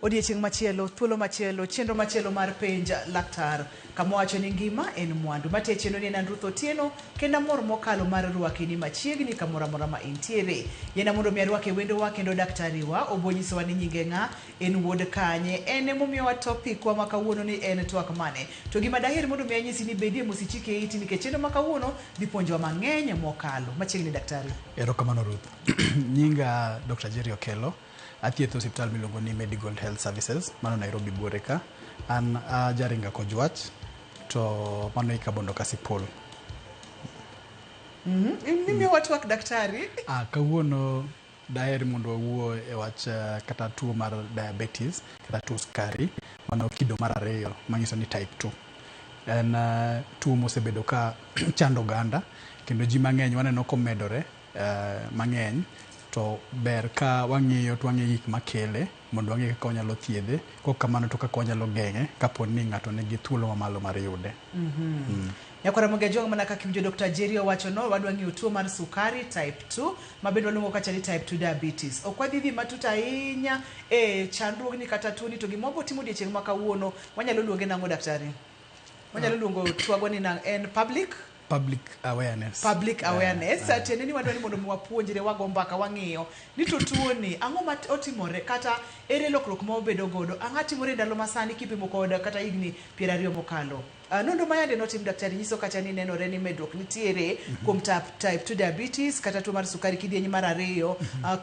Odiechieng' machielo, thuolo machielo, chenro machielo mar penj laktar kama wacho ni ngima en mwandu. Mate chenro ni en an Ruth Otieno kendo amor mokalo mar rwaki ni machiegni kamoro amora ma intiere. Yiena mondo mi arwake wendowa kendo daktari wa obo nyisowa ni nyinge ng'a, en wuod kanye, en emomiyowa topic wa ma kawuono ni en twak mane. To gima daher mondo mi anyisi ni bedie mos ichike iti nikech chenro ma kawuono dhi puonjowa mang'eny mokalo. Machiegni daktari. Erokamano Ruth. Nyinga Dr. Jerry Okello. Athietho osiptal miluongo ni Medigold Health Services, mano Nairobi buore ka. An a jaringa Kojwach, to mano e Kabondo Kasipul. Imiyowa twak daktari. Ah, kawuono daher mondo wawuo e wach kata tuo mar diabetes kata tuo sukari mano kido mar ariyo manyiso ni type 2. En tuo mosebedo ka chando oganda kendo ji mang'eny waneno komedore mang'eny to ber ka wang'iyo to wang'iyo gik makele mondo wang'e kaka wanyalo thiedhe kok kamano to kaka wanyalo geng'e kapo ni ng'ato nigi thuolo mamalo mar yude. Nyakwara Ramogi Ajwang' mana kaka iwinjo Dr. Jerry owacho no, wadwa ng'iyo tuo mar sukari type 2 ma bende waluongo kacha ni type 2 diabetes. Ok wadhi dhi matut ahinya e chandruogni kata tuoni to gima wabiro timo odiechieng' ma kawuono wanyalo luonge nang'o daktari? Wanyalo luongo twagwa ni nang' en public Public awareness. Public awareness. Tiende ni wadwa ni mondo mi wapuonjre, wago mbaka, wang'iyo ni to tuoni ang'o ma otimore kata ere lokruok ma obedo godo, ang'o timore e ndalo masani kipimo kod kata higni 20 mokalo. Nonro ma yande notim daktari nyiso kacha ni nenore ni medruok nitiere kuom type 2 diabetes kata tuo mar sukari kidieny mar ariyo.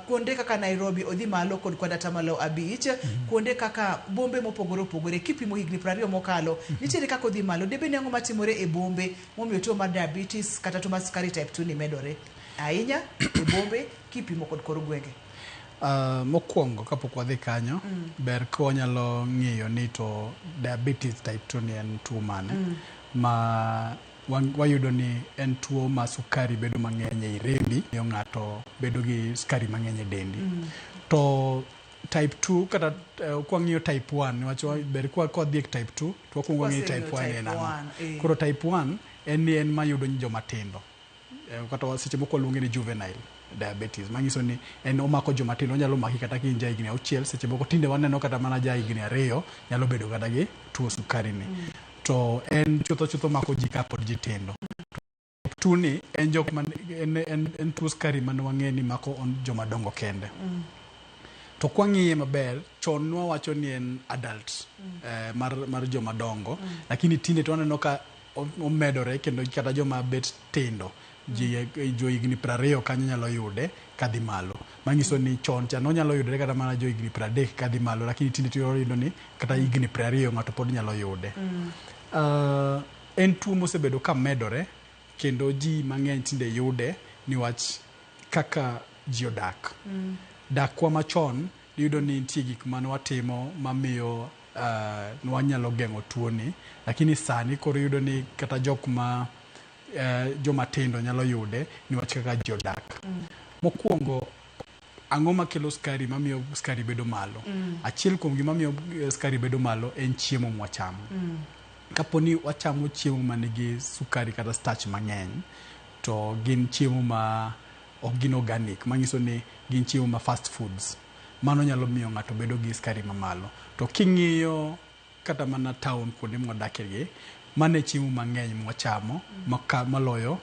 Kuonde kaka Nairobi odhi malo kod kwan 5%, kuonde kaka bombe mopogore opogore kipimo higni 20 mokalo nitiere kaka odhi malo. Debed ni ang'o matimore e bombe momiyo tuo mar diabetes kata tuo mar sukari type 2 ni medore ahinya e bombe kipimo kod kor gwenge? Mokwongo kapok wadhi kanyo, ber ka wanyalo ng'iyo ni to diabetes type 2 ni en tuo mane. Ma wayudo ni en tuo ma sukari bedo mang'eny ei rembi, miyo ng'ato bedo gi sukari mang'eny e dendi. To type 2 kata kwang'iyo type 1 niwach ber kwa wadhi e type 2 to wakwongo wang'iyo type 1 en ang'o. Koro type 1 en ni en mayudo joma tindo. Kata seche moko waluonge ni juvenile diabetes, manyiso ni en omako joma tindo, onyalo maki kata ka in ja higni 6, seche moko tinde waneno kata mana ja higni 2 nyalo bedo kata gi tuo sukari ni. To en chutho chutho mako ji kapod ji tindo. Type 2 ni en jok man en tuo sukari mane wang'e ni mako joma dongo kende. To kwang'iye maber, chon nwawacho ni en adult mar joma dongo, lakini tinde to waneno ka omedore kendo kata joma bet tindo, ji jo higni 20 kanyo nyalo yude kadhi malo. Manyiso ni chon cha nonyalo yudore kata mana jo higni 30 kadhi malo, lakini tinde to iyudo ni kata higni 20 ng'ato pod nyalo yude. En tuo mosebedo ka medore kendo ji mang'eny tinde yude niwach kaka ji odak. Dakwa machon iyudo ni nitie gik mane watimo mamiyo wanyalo geng'o tuoni, lakini sani koro iyudo ni kata jok ma joma tindo nyalo yude niwach kaka ji odak. Mokwongo, ang'o makelo sukari mamiyo sukari bedo malo? Achiel kuom gima miyo sukari bedo malo en chiemo mwachamo. Kapo ni wachamo chiemo manigi sukari kata starch mang'eny, to gin chiemo ma ok gin organic, manyiso ni gin chiemo ma fast foods. Mano nyalo miyo ng'ato bedo gi sukari mamalo. To king'iyo kata mana town kuonde mwadakie gi, mano e chiemo mang'eny mwachamo maloyo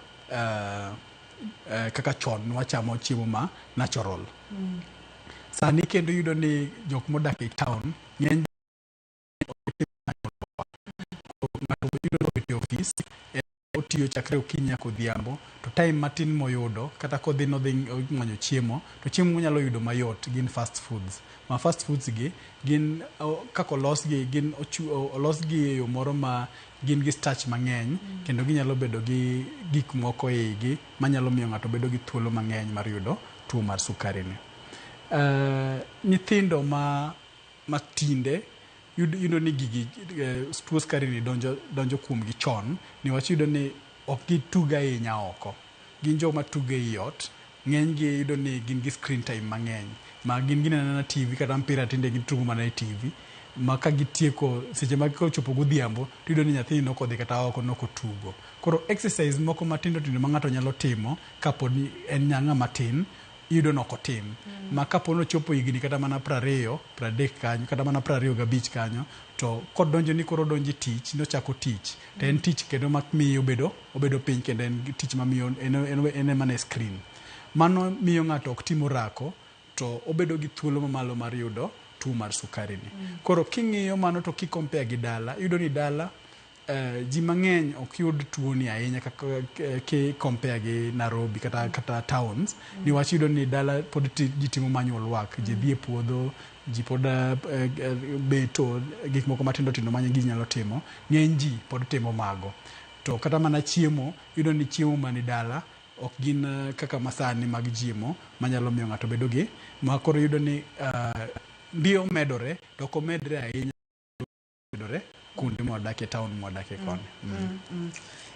kaka chon nwachamo chiemo ma natural. Sani kendo iyudo ni jok modak e town ng'eny ng'ato iyudo ni obet e ofis, otiyo chakre okinyi nyaka odhiambo, to time matin moyudo kata kodhi nodhi manyo chiemo, to chiemo monyalo yudo mayot gin fast foods. Ma fast foods gi gin kaka olosgi gin olosgi e yo moro ma gin gi starch mang'eny kendo ginyalo bedo gi gik moko e igi manyalo miyo ng'ato bedo gi thuolo mang'eny mar yudo tuo mar sukari ni. Nyithindo ma tinde yudo ni gigi tuo sukari ni donjo kuomgi chon niwach iyudo ni ok gitug ahinya oko. Gin joma tugo ei ot, ng'eny gi iyudo ni gin gi screen time mang'eny ma gin gineno anena TV kata mpira tinde gitugo mana e TV ma ka gitieko seche ma kochopo godhiambo tiyudo ni nyathini nokodhi kata oko nokotugo. Koro exercise moko matindo tindo ma ng'ato nyalo timo kapod en ng'ama tin iyudo ni ok otim. Ma kapo ni ochopo higni kata mana 20, 30 kanyo, kata mana 25 kanyo, to kodonjo ni koro odonjo e tich, nochako tich, to en tich kendo mamiyo obedo piny kendo en tich mamiyo en mana e screen. Mano miyo ng'ato ok tim orako, to obedo gi thuolo mamalo mar yudo tuo mar sukari ni. Koro king'iyo mano to ki compare gi dala, iyudo ni dala ji mang'eny ok yud tuo ni ahinya kaka ki compare gi Nairobi kata towns. Niwach iyudo ni dala pod ji timo manual work, ji dhi e puodho, ji pod beto gik moko matindo tindo ma ji nyalo timo. Ng'eny ji pod timo mago. To kata mana chiemo, iyudo ni chiemo mani dala ok gin kaka masani mag GMO manyalo miyo ng'ato bedo gi ma koro iyudo ni ndio medore to ok omedre ahinya medore kuonde mwadakie, town mwadakie koni.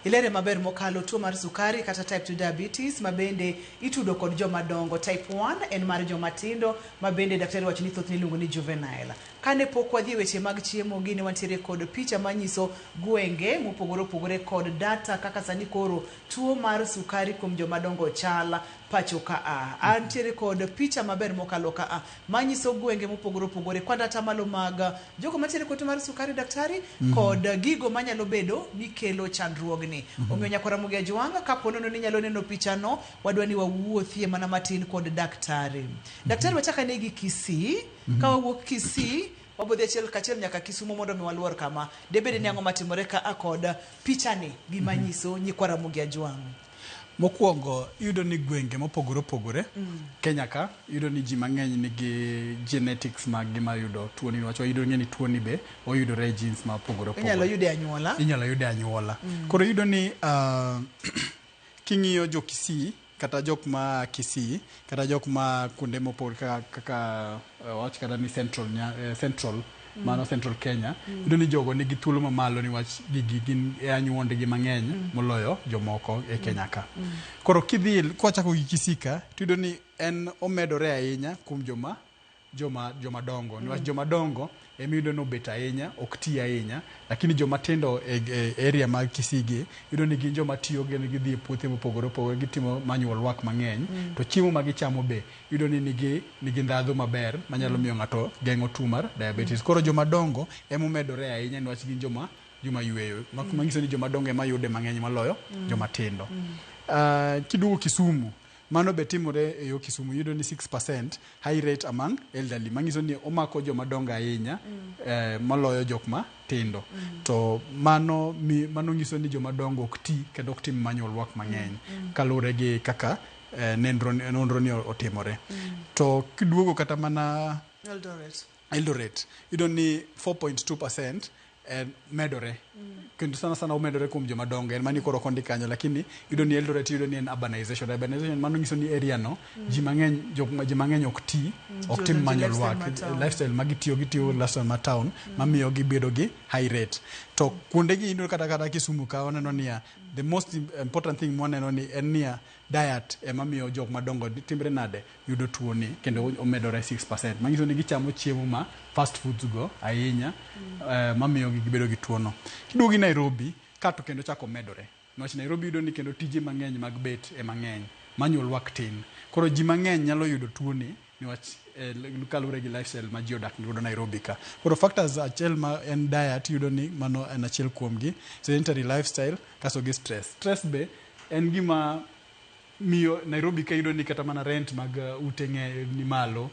Ilere maber mokalo tuo mar sukari kata type 2 diabetes ma bende itudo kod joma dongo. Type 1 en mar joma tindo ma bende daktari wacho ni thothne iluongo ni juvenile. Kane pok wadhi e weche mag chiemo gini, wantiere kod picha manyiso gwenge mopogore opogore kod data kaka sani koro tuo mar sukari kuom joma dongo chal pacho ka a. Antiere kod picha maber mokalo ka a manyiso gwenge mopogore opogore kwan atamalo mag jogo mantiere kod tuo mar sukari, daktari, kod gigo manyalo bedo ni kelo chandruogni. Omiyo nyakwara Ramogi Ajwang', kapo nono ni inyalo neno pichano, wadwa ni wawuothie mana matin kod daktari. Daktari, wachak ane gi Kisii. Ka wawuok Kisii, wabodhi achiel kachiel nyaka Kisumu mondo mi waluor kama. Debed ni ang'o matimore ka a kod pichani gima nyiso nyikwa Ramogi Ajwang'? Mokwongo, iyudo ni gwenge mopogore opogore Kenya ka, iyudo ni ji mang'eny nigi genetics mag gi mar yudo tuoni, niwach wayudo ng'e ni tuoni be oyudore e genes ma opogore opogore. Inyalo yude anyuola. Inyalo yude anyuola. Koro iyudo ni king'iyo jo Kisii kata jok ma Kisii kata jok ma kuonde mopogore kaka wach kata ni Central, Central mano Central Kenya, iyudo ni jogo nigi thuolo mamalo niwach gigi gin e anyuondgi mang'eny moloyo jomoko e Kenya ka. Koro kidhi kwachako gi Kisii ka, tiyudo ni en omedore ahinya kuom joma dongo, niwach joma dongo ema iyudo ni obet ahinya, ok ti ahinya, lakini joma tindo e area mag Kisii gi iyudo ni gin joma tiyo, gin gidhi e puothe mopogore opogore, gitimo manual work mang'eny, to chiemo ma gichamo be iyudo ni nigi ndhadhu maber manyalo miyo ng'ato geng'o tuo mar diabetes. Koro joma dongo ema omedore ahinya niwach gin joma yweyo, manyiso ni joma dongo ema yude mang'eny moloyo joma tindo. Kiduogo Kisumu, mano be timore e yo Kisumu, iyudo ni 6% high rate among elderly, manyiso ni omako joma dongo ahinya moloyo jok ma tindo. To mano nyiso ni joma dongo ok ti kendo ok tim manual work mang'eny kaluwore gi kaka nonro ni otimore. To kiduogo kata mana Eldoret. Eldoret, iyudo ni 4.2% en medore kendo sana sana omedore kuom joma dongo, en mani koro ok ondik kanyo, lakini iyudo ni Eldoret, iyudo ni en urbanization. Urbanization mano nyiso ni area no ji mang'eny, ji mang'eny ok ti, ok tim Ji manual lifestyle work ma town. Lifestyle ma gitiyo lifestyle ma town mamiyo gibedo gi high rate. To kuonde gi iyudo kata Kisumu ka waneno niya, the most important thing mwaneno ni en niya, diet ema miyo jok madongo timre nade yudo tuo ni kendo omedore 6%, manyiso ni gichamo chiemo ma fast foods go ahinya mamiyo gibedo gi tuo no. Kiduogo gi Nairobi ka to kendo chako medore, niwach Nairobi yudo ni kendo tije mang'eny mag bet ema ng'eny, manual work tin, koro ji mang'eny nyalo yudo tuo ni niwach kaluwore gi lifestyle ma ji odak godo Nairobi ka. Koro factors achiel ma en diet, iyudo ni mano en achiel kuomgi, sedentary lifestyle kasto gi stress. Stress be en gima miyo Nairobi ka iyudo ni kata mana rent mag ute ng'e ni malo,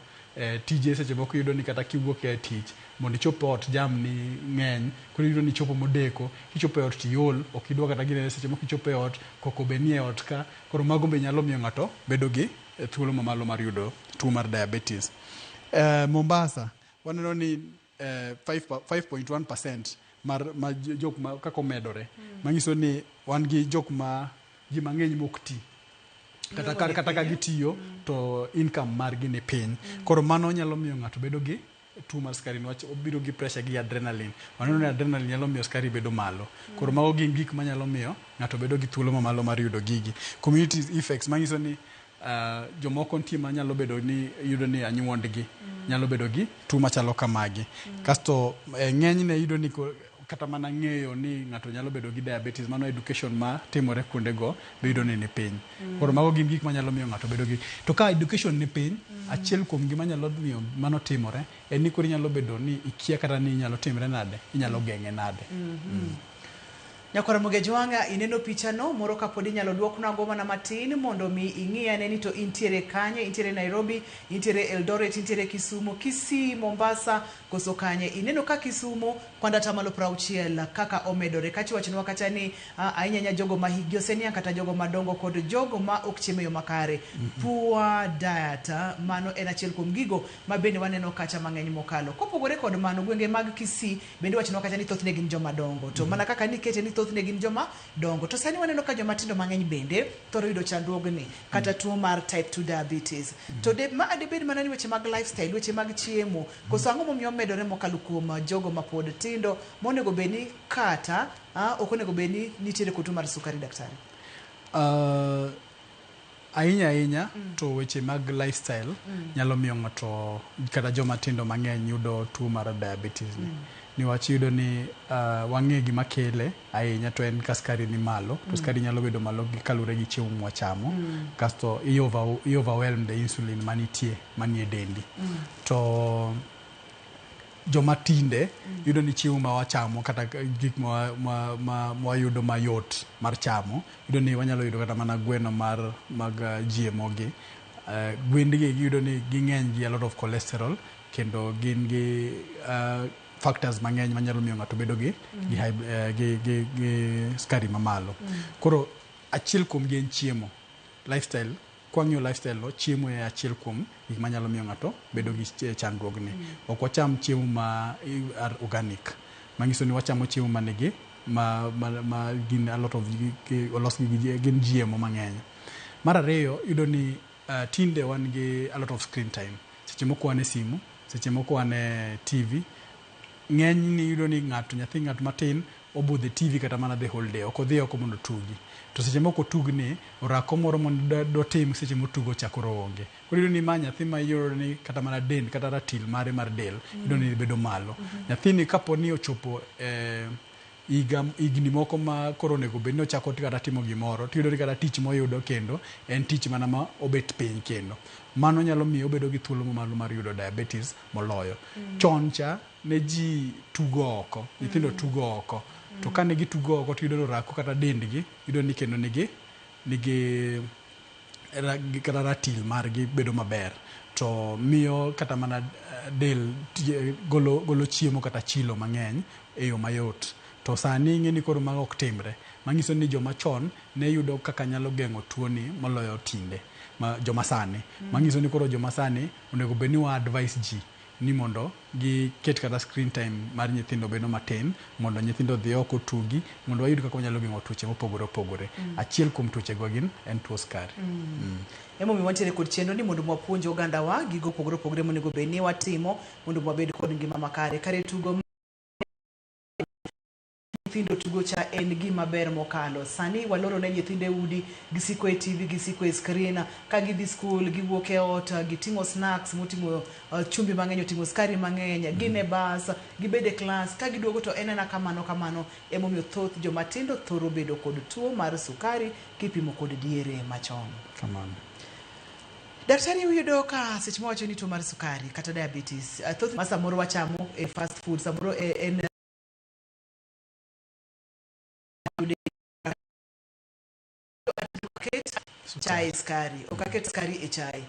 tije seche moko iyudo ni kata kiwuok e tich mondo ichop e ot jam ni ng'eny, koro iyudo ni ichopo modeko, kichopo e ot tiol, ok idwa kata ginene, seche moko ichopo e ot koko be nie ot ka, koro mago be nyalo miyo ng'ato bedo gi thuolo mamalo mar yudo tuo mar diabetes. Mombasa waneno ni 5.1% mar ma jok ma kaka omedore, manyiso ni wan gi jok ma ji mang'eny mok ti kata ka gitiyo to income margi ni piny, koro mano nyalo miyo ng'ato bedo gi tuo mar sukari niwach obiro gi pressure gi adrenaline. Waneno ni adrenaline nyalo miyo sukari bedo malo, koro mago gin gik manyalo miyo ng'ato bedo gi thuolo mamalo mar yudo gigi. Community effects manyiso ni jomoko nitie manyalo bedo ni yudo ni anyuondgi nyalo bedo gi tuo machalo kamagi. Kasto ng'enyne yudo ni Kata mana ng'eyo ni ng'ato nyalo bedo gi diabetes, mano education ma timore kuondego be iyudo ni ni piny. Koro mago gin gik manyalo miyo ng'ato bedo gi. To ka education ni piny, achiel kuom gima nyalo miyo mano timore en ni koro inyalo bedo ni ikia kata ni inyalo timre nade, inyalo geng'e nade. Nyakwar Ramogi Ajwang'a, ineno pichano moro kapod inyalo duoknago mana matin mondo mi ing'i ane ni to intiere kanye, intiere Nairobi, intiere Eldoret, intiere Kisumu, Kisii, Mombasa, koso kanye. Ineno ka Kisumu kwand atamalo 60 kaka omedore. Kacha iwachonwa kacha ni ahinya ahinya jogo ma hikgi oseniang' kata jogo madongo kod jogo ma ok chiem e yo makare. Poor diet, mano en achiel kuom gigo ma bende waneno kacha mang'eny mokalo. Kopogore kod mano, gwenge mag Kisii bende iwachonwa kacha ni thothne gin joma dongo. To mana kaka nikete ni thothne gin joma dongo. To sani waneno ka joma tindo mang'eny bende thoro yudo chandruogni kata tuo mar type 2 diabetes. To de, ma debed mana ni weche mag lifestyle, weche mag chiemo, koso ang'o momiyo omedore mokalo kuom jogo mapod tindo monego bed ni kata ok onego bed ni nitiere kod tuo mar sukari, daktari? Ahinya ahinya to weche mag lifestyle nyalo miyo ng'ato kata joma tindo mang'eny yudo tuo mar diabetes ni. Niwach iyudo ni wang'e gima kele ahinya to en ka sukari ni malo, to sukari nyalo bedo malo gi kaluwore gi chiemo mwachamo. Kasto i overwhelm the insulin manitie manie dendi. To joma tinde yudo ni chiemo ma wachamo kata gik ma wayudo mayot mar chamo, yudo ni wanyalo yudo kata mana gweno mar mag GMO gi. Gwend gi iyudo ni ging'eny gi a lot of cholesterol kendo gin gi factors mang'eny manyalo miyo ng'ato bedo gi high, gi sukari mamalo. Koro achiel kuom gi en chiemo, lifestyle. Kwang'iyo lifestyle no, chiemo e achiel kuom gik manyalo miyo ng'ato bedo gi chandruogni. Ok wacham chiemo ma are organic, manyiso ni wachamo chiemo manigi ma gin a lot of olos gi gin GMO mang'eny. Mar ariyo, iyudo ni tinde wan gi a lot of screen time. Seche moko wan e simu, seche moko wan e TV. Ng'eny ni iyudo ni ng'ato, nyathi ng'at matin obudho e TV kata mana the whole day, ok odhi oko mondo otugi. To seche moko otugni, orako moro mondo dotim seche motugo cha koro onge. Koro iyudo ni ma nyathi ma iyudo ni kata mana dend kata ratil mare mar del iyudo ni bedo malo. Nyathini kapo ni ochopo higa higni moko ma koro onego bed ni ochako kata timo gimoro, tiyudo ni kata tich moyudo kendo en tich mana ma obet piny kendo. Mano nyalo miyo obedo gi thuolo mamalo mar yudo diabetes moloyo. Chon cha ne ji tugo oko, nyithindo tugo oko. To kane gitugo oko tiyudo ni orako kata dendgi, iyudo ni kendo nigi kata ratil margi bedo maber. To miyo kata mana del golo chiemo kata chilo mang'eny e yo mayot. To sani ing'e ni koro mago ok timre. Manyiso ni joma chon ne yudo kaka nyalo geng'o tuo ni moloyo tinde ma joma sani. Manyiso ni koro joma sani onego bed ni wa advise ji ni mondo giket kata screen time mar nyithindo bedo matin mondo nyithindo odhi oko otugi mondo wayud kaka wanyalo geng'o tuoche mopogore opogore. Achiel kuom tuoche go gin en tuo sukari. Emomiyo wantiere kod chenro ni mondo wapuonj ogandawa gigo opogore opogore monego bed ni watimo mondo wabed kod ngima makare. Kare tugo nyithindo tugo cha en gima ber mokalo. Sani waloro ne nyithindo e udi, gisiko e TV, gisiko e screen, ka gidhi skul, giwuok e ot, giting'o snacks moting'o chumbi mang'eny, oting'o sukari mang'eny, gin e bas, gibedo e klas, ka giduogo to en ena kamano kamano. Emomiyo thoth joma tindo thoro bedo kod tuo mar sukari kipimo kod diere machon. Kamano. Daktari, uyudo ka seche mawacho ni tuo mar sukari kata diabetes, thoth ma samoro wachamo e fast food, samoro en ket chai sukari, ok aket sukari e chai.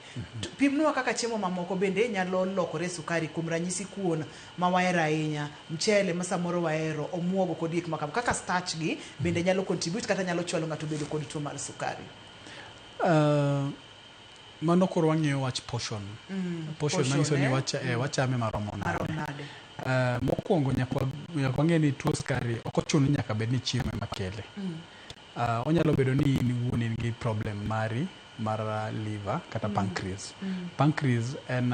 Pimnwa kaka chiemo mamoko bende nyalo lokore sukari, kuom ranyisi kuon ma wahero ahinya, mchele ma samoro wahero, omuogo kod gik makamago. Kaka starch gi bende nyalo contribute kata nyalo chwalo ng'ato bedo kod tuo mar sukari. Mano koro wang'iyo wach portion. Portion portion, manyiso ni eh? wachame maromo nade. Marom nade. Mokwongo nyaka wang'e ni tuo sukari ok ochuno ni nyaka bed ni chiemo ema kele. Onyalo bedo ni in iwuon in gi problem mari mar liver kata pancreas. Pancreas en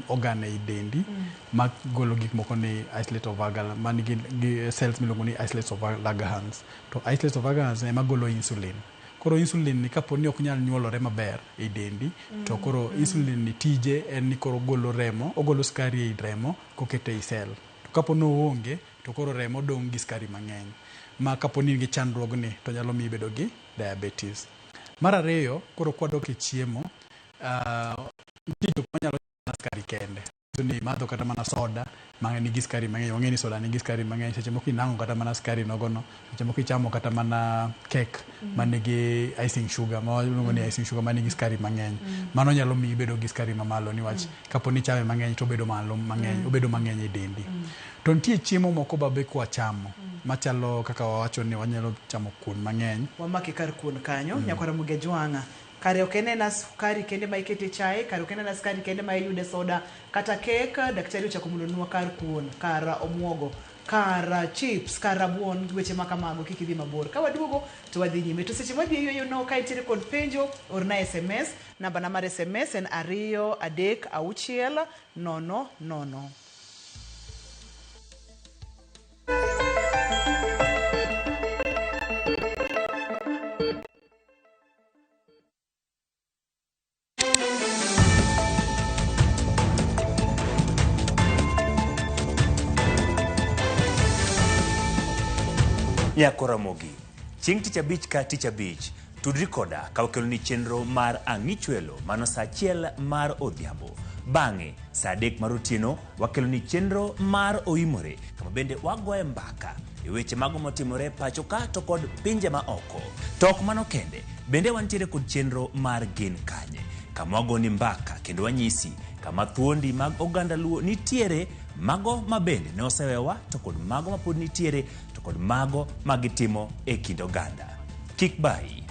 organ ei dendi ma golo gik moko ni islet of man gi cells miluongo ni islets of Langerhans. To islets of Langerhans ema golo insulin. Koro insulin ni kapo ni ok nyal nyuolore maber ei dendi, to koro insulin ni tije en ni koro ogolo remo, ogolo sukari ei remo kokete ei cell. To To kapo ni oonge to koro remo dong' gi sukari mang'eny ma kapo ni in gi chandruogni to nyalo miyi bedo gi diabetes. Mar ariyo, koro kwadok e chiemo, nitie jok manyalo chamo sukari kende. Nyiso ni imadho kata mana soda ma nigi sukari mang'eny. Wang'e ni soda nigi sukari mang'eny. Seche moko inang'o kata mana sukari nogono. Seche moko ichamo kata mana cake manigi icing sugar, ma waluongo ni icing sugar manigi sukari mang'eny. Mano nyalo miyi ibedo gi sukari mamalo niwach kapo ni ichame mang'eny to obedo malo mang'eny, obedo mang'eny e dendi. To nitie chiemo moko ba be kwachamo machalo kaka wawacho ni wanyalo chamo kuon mang'eny. Wamake kar kuon kanyo, nyakwar Ramogi Ajwang'a. Kare ok en ena sukari kende ma ikete chae, kare ok en ena sukari kende ma iyude soda kata kek. Daktari ochako mulonwa kar kuon, kar omuogo, kar chips, kar rabuon, weche ma kamago. Kik idhi mabor. Ka waduogo to wadhi nyime. To seche mwadhi e yueyo no, ka intiere kod penjo, orna SMS. Namba na mar SMS en ariyo adek auchiel nono nono. Nyako Ramogi, chieng' tich abich ka tich abich, tudri koda ka wakeloni chenro mar Ang'ichwelo mano saa achiel mar odhiambo. Bang'e, saa adek mar otieno, wakeloni chenro mar Oimore kama bende wagoye mbaka e weche mago motimore pacho ka to kod pinje ma oko. To ok mano kende, bende wantiere kod chenro mar Gin Kanye, kama wagoni mbaka kendo wanyisi kama thuondi mag oganda Luo nitiere, mago ma bende ne osewewa to kod mago ma pod nitiere to kod mago ma gitimo e kind oganda. Kik bayi.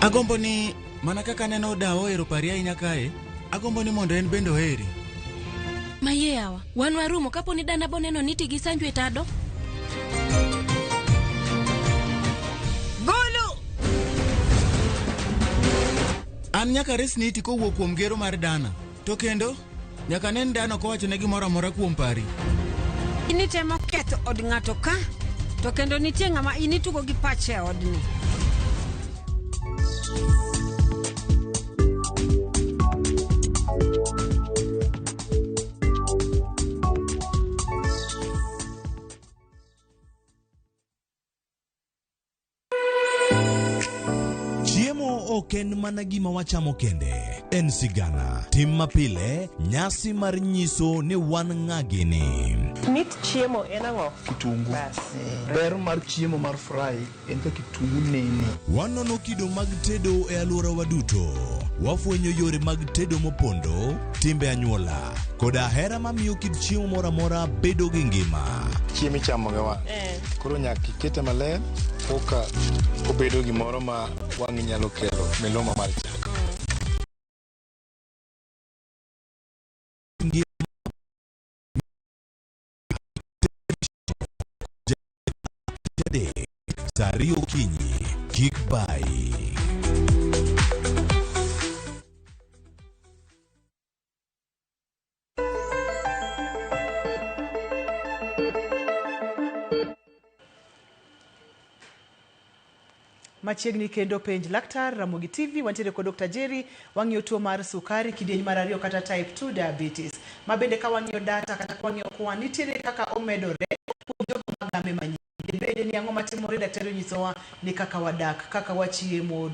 Agombo ni mana kaka aneno dawa ohero pari ahinya kae, agombo ni mondo en bende oheri. Maye yawa, wan warumo kapo ni dana boneno ni ti gi sanju e tado. Golo! An nyaka res niti kowuok kuom gero mar dana. To kendo, nyaka nen dano kowachone gimoro amora kuom pari. In itemo ketho od ng'ato ka, to kendo nitie ng'ama in itugo gi pache e odni. Chiemo ok en mana gima wachamo kende, en sigana, tim mapile, nyasi mar nyiso ni wan ng'a gini. Mit chiemo en ang'o? Kitungu. Bas. Ber mar chiemo mar fry en ka kitungu nene. Wanono kido mag tedo e alworawa duto. Wafwenyo yore mag tedo mopondo, timbe anyuola, koda hera mamiyo kit chiemo moro amora bedo gi ngima. Chiemo ichamo gi wang'. Koro nyaka ikete maler koka obedo gimoro ma wang'i nyalo kelo miluma mar chak. Saa ariyo okinyi, kik bayi. Machiegni kendo penj laktar Ramogi TV wantiere kod Dr. Jerry wang'iyo tuo mar sukari kidieny mar ariyo kata type 2 diabetes ma bende ka wang'iyo data kata ka wang'iyo kwan nitiere kaka omedore kuom jogo magame manyien bende ni ang'o matimore daktari onyisowa ni kaka wadak kaka wachiemo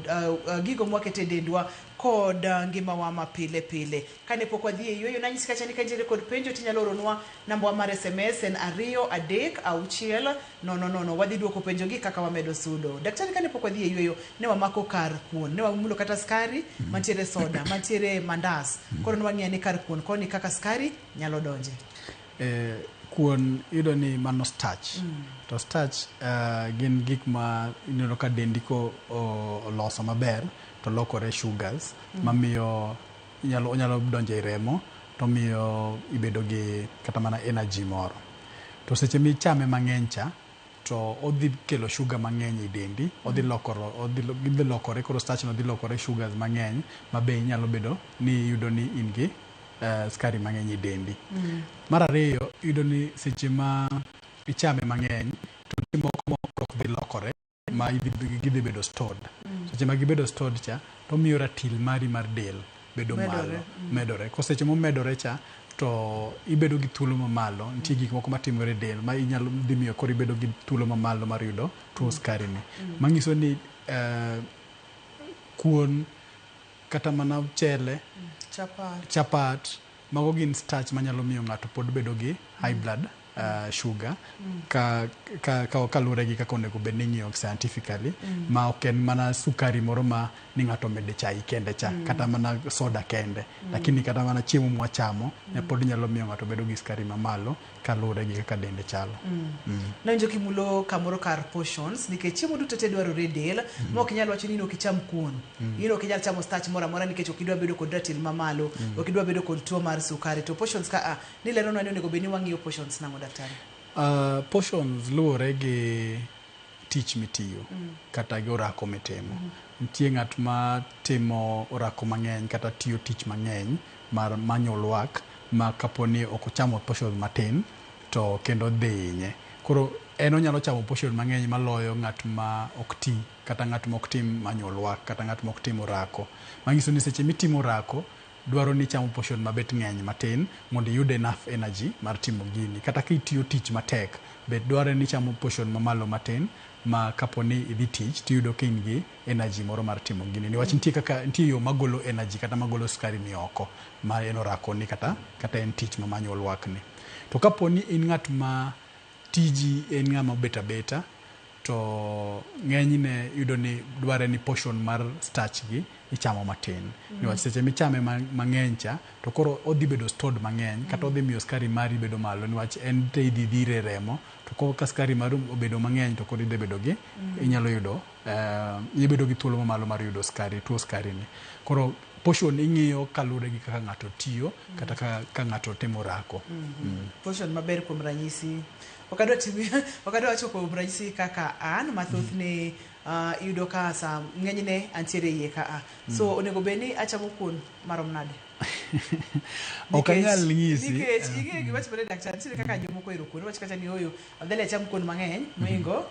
gigo mwakete e dendwa kod ngimawa ma pile pile kane pok wadhi e yueyo nanyisi kacha ni ka intiere kod penjo tinyalo oronwa namba mar SMS en ariyo adek auchiel nono nono wadhi duoko penjogi kaka wamedo sudo daktari kane pok wadhi e yueyo ne wamako kar kuon ne wamulo kata skari mantiere soda mantiere mandas koro ne wang'iyo ni kar kuon koni kaka skari nyalo donje Kuon iyudo ni mano starch. To starch gin gik ma ineno ka dendi ko oloso maber to lokore sugars mamiyo inyalo onyalo donjo e remo to miyo ibedo gi kata mana energy moro. To seche michame mang'eny cha to odhi kelo sugar mang'eny e dendi, odhi lokoro odhi gidhi lokore koro starch no dhi lokore sugars mang'eny ma be inyalo bedo ni iyudo ni in gi skari mang'eny e dendi. Mar ariyo, iyudo ni seche ma ichame mang'eny to nitie moko ma ok dhi lokore. ma gidhi bedo stored. Seche ma gibedo stored cha, to miyo ratil mari mar del bedo malo, medore. Ko seche momedore cha, to ibedo gi thuolo mamalo. Nitie gik moko matimore e del ma inyalo dhi miyo koro ibedo gi thuolo mamalo mar yudo tuo sukari ni. Manyiso ni kuon kata mana mchele, chapat, mago gin starch manyalo miyo ng'ato pod bedo gi high blood sugar ka luwore gi kaka onego bed ni ing'iyo scientifically, ma ok en mana sukari moro ma ni ng'ato mede chai kende cha, kata mana soda kende, lakini kata mana chiemo mwachamo pod nyalo miyo ng'ato bedo gi sukari mamalo kaluwore gi kaka dende chalo. Nawinjo kimulo kamoro kar portions, nikech chiemo duto te dwarore e del, ma ok inyal wacho ni in ok icham kuon, in ok inyal chamo starch moro amora nikech ok idwa bedo kod ratil mamalo, ok idwa bedo kod tuo mar sukari. To portions ka nileronwa ni onego bed ni wang'iyo portions nang'o, daktari? Portions luwore gi tich mitiyo kata gi orako mitimo. Nitie ng'at ma timo orako mang'eny kata tiyo tich mang'eny mar manual work, ma kapo ni ok ochamo portion matin to kendo dhi hinye. Koro en onyalo chamo portion mang'eny maloyo ng'at ma ok ti, kata ng'at ma ok tim manual work, kata ng'at ma ok tim orako. Manyiso ni seche mitimo orako, dwaro ni ichamo portion mabet ng'eny matin mondo iyud enough energy mar timo gini. Kata kitiyo tich matek, bet dwarore ni ichamo portion mamalo matin ma kapo ni idhi tich tiyudo ka in gi energy moro mar timo gini. Niwach nitie kaka nitie yo magolo energy kata magolo sukari ni oko ma en orako ni kata en tich ma manual work ni. To kapo ni in ng'at ma tiji en ng'ama obet abeta, to ng'enyne yudo ni dware ni portion mar starch gi ichamo matin. Niwach seche michame mang'eny cha, to koro odhi bedo stored mang'eny, kata odhi miyo sukari mari bedo malo, niwach en te idhi dhire e remo, to ka sukari mari obedo mang'eny to koro idhi bedo gi, inyalo yudo, ibedo gi thuolo mamalo mar yudo sukari, tuo sukari ni. Koro portion ing'iyo kaluwore gi kaka ng'ato tiyo, kata ka ng'ato timo orako. Portion maber kuom ranyisi, ok adwa wacho kuom ranyisi kaka an, ma thothne iyudo ka sa ng'enyne antiere iye ka a. So onego bed ni achamo kuon marom nade? Ok anyal nyisi. Nikech ing'eyo gima timore, daktari, nitiere kaka jomoko ohero kuon, iwacho kata ni ooyo, afadhali acham kuon mang'eny mohingo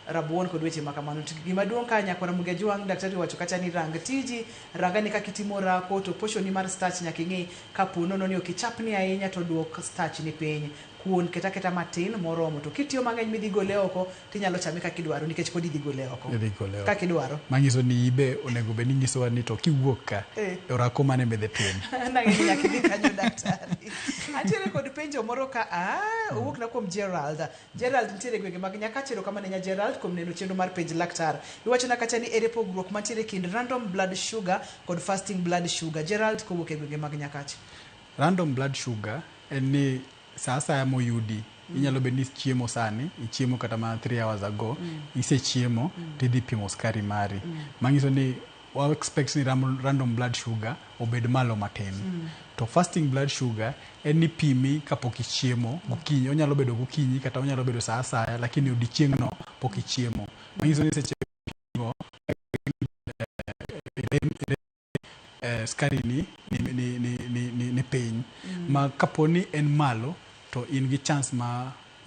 rabuon kod weche ma kamano. To gima duong' ka nyakwara Muga Jwang', daktari owacho kata ni rang tiji, rangani kaka itimo orako, to portion ni mar starch nyaka ing'i kapo nono ni ok ichapni ahinya to duok starch ni piny. Kuon keta keta matin moromo, to kitiyo mang'eny midhi gole oko, tinyalo chame kaka idwaro nikech pod idhi gole oko. Idhi gole oko. Kaka idwaro. Manyiso ni ibe onego bed ni inyisowa ni to kiwuok ka, orako mane midhi timo. Nang'e ni nyaka idhi kanyo, daktari. Antiere kod penjo moro ka owuok na kuom Gerald. Gerald nitiere e gwenge mag Nyakach. Erokamano ahinya Gerald kuom neno chenro mar penj laktar. Iwachona kacha ni ere pogruok mantiere kind random blood sugar kod fasting blood sugar. Gerald kowuok e gwenge mag Nyakach. Random blood sugar en ni sa asaya moyudi, inyalo bedo ni ichiemo sani, ichiemo kata mana 3 hours ago, isechiemo, tidhi pimo sukari mari. Manyiso ni wa expect ni random blood sugar obed malo matin. To fasting blood sugar en ni pimi kapok ichiemo gokinyi, onyalo bedo gokinyi kata onyalo bedo sa asaya, lakini odiochieng'no pok ichiemo. Manyiso ni seche pimo sukari ni piny. Ma kapo ni en malo, to in gi chance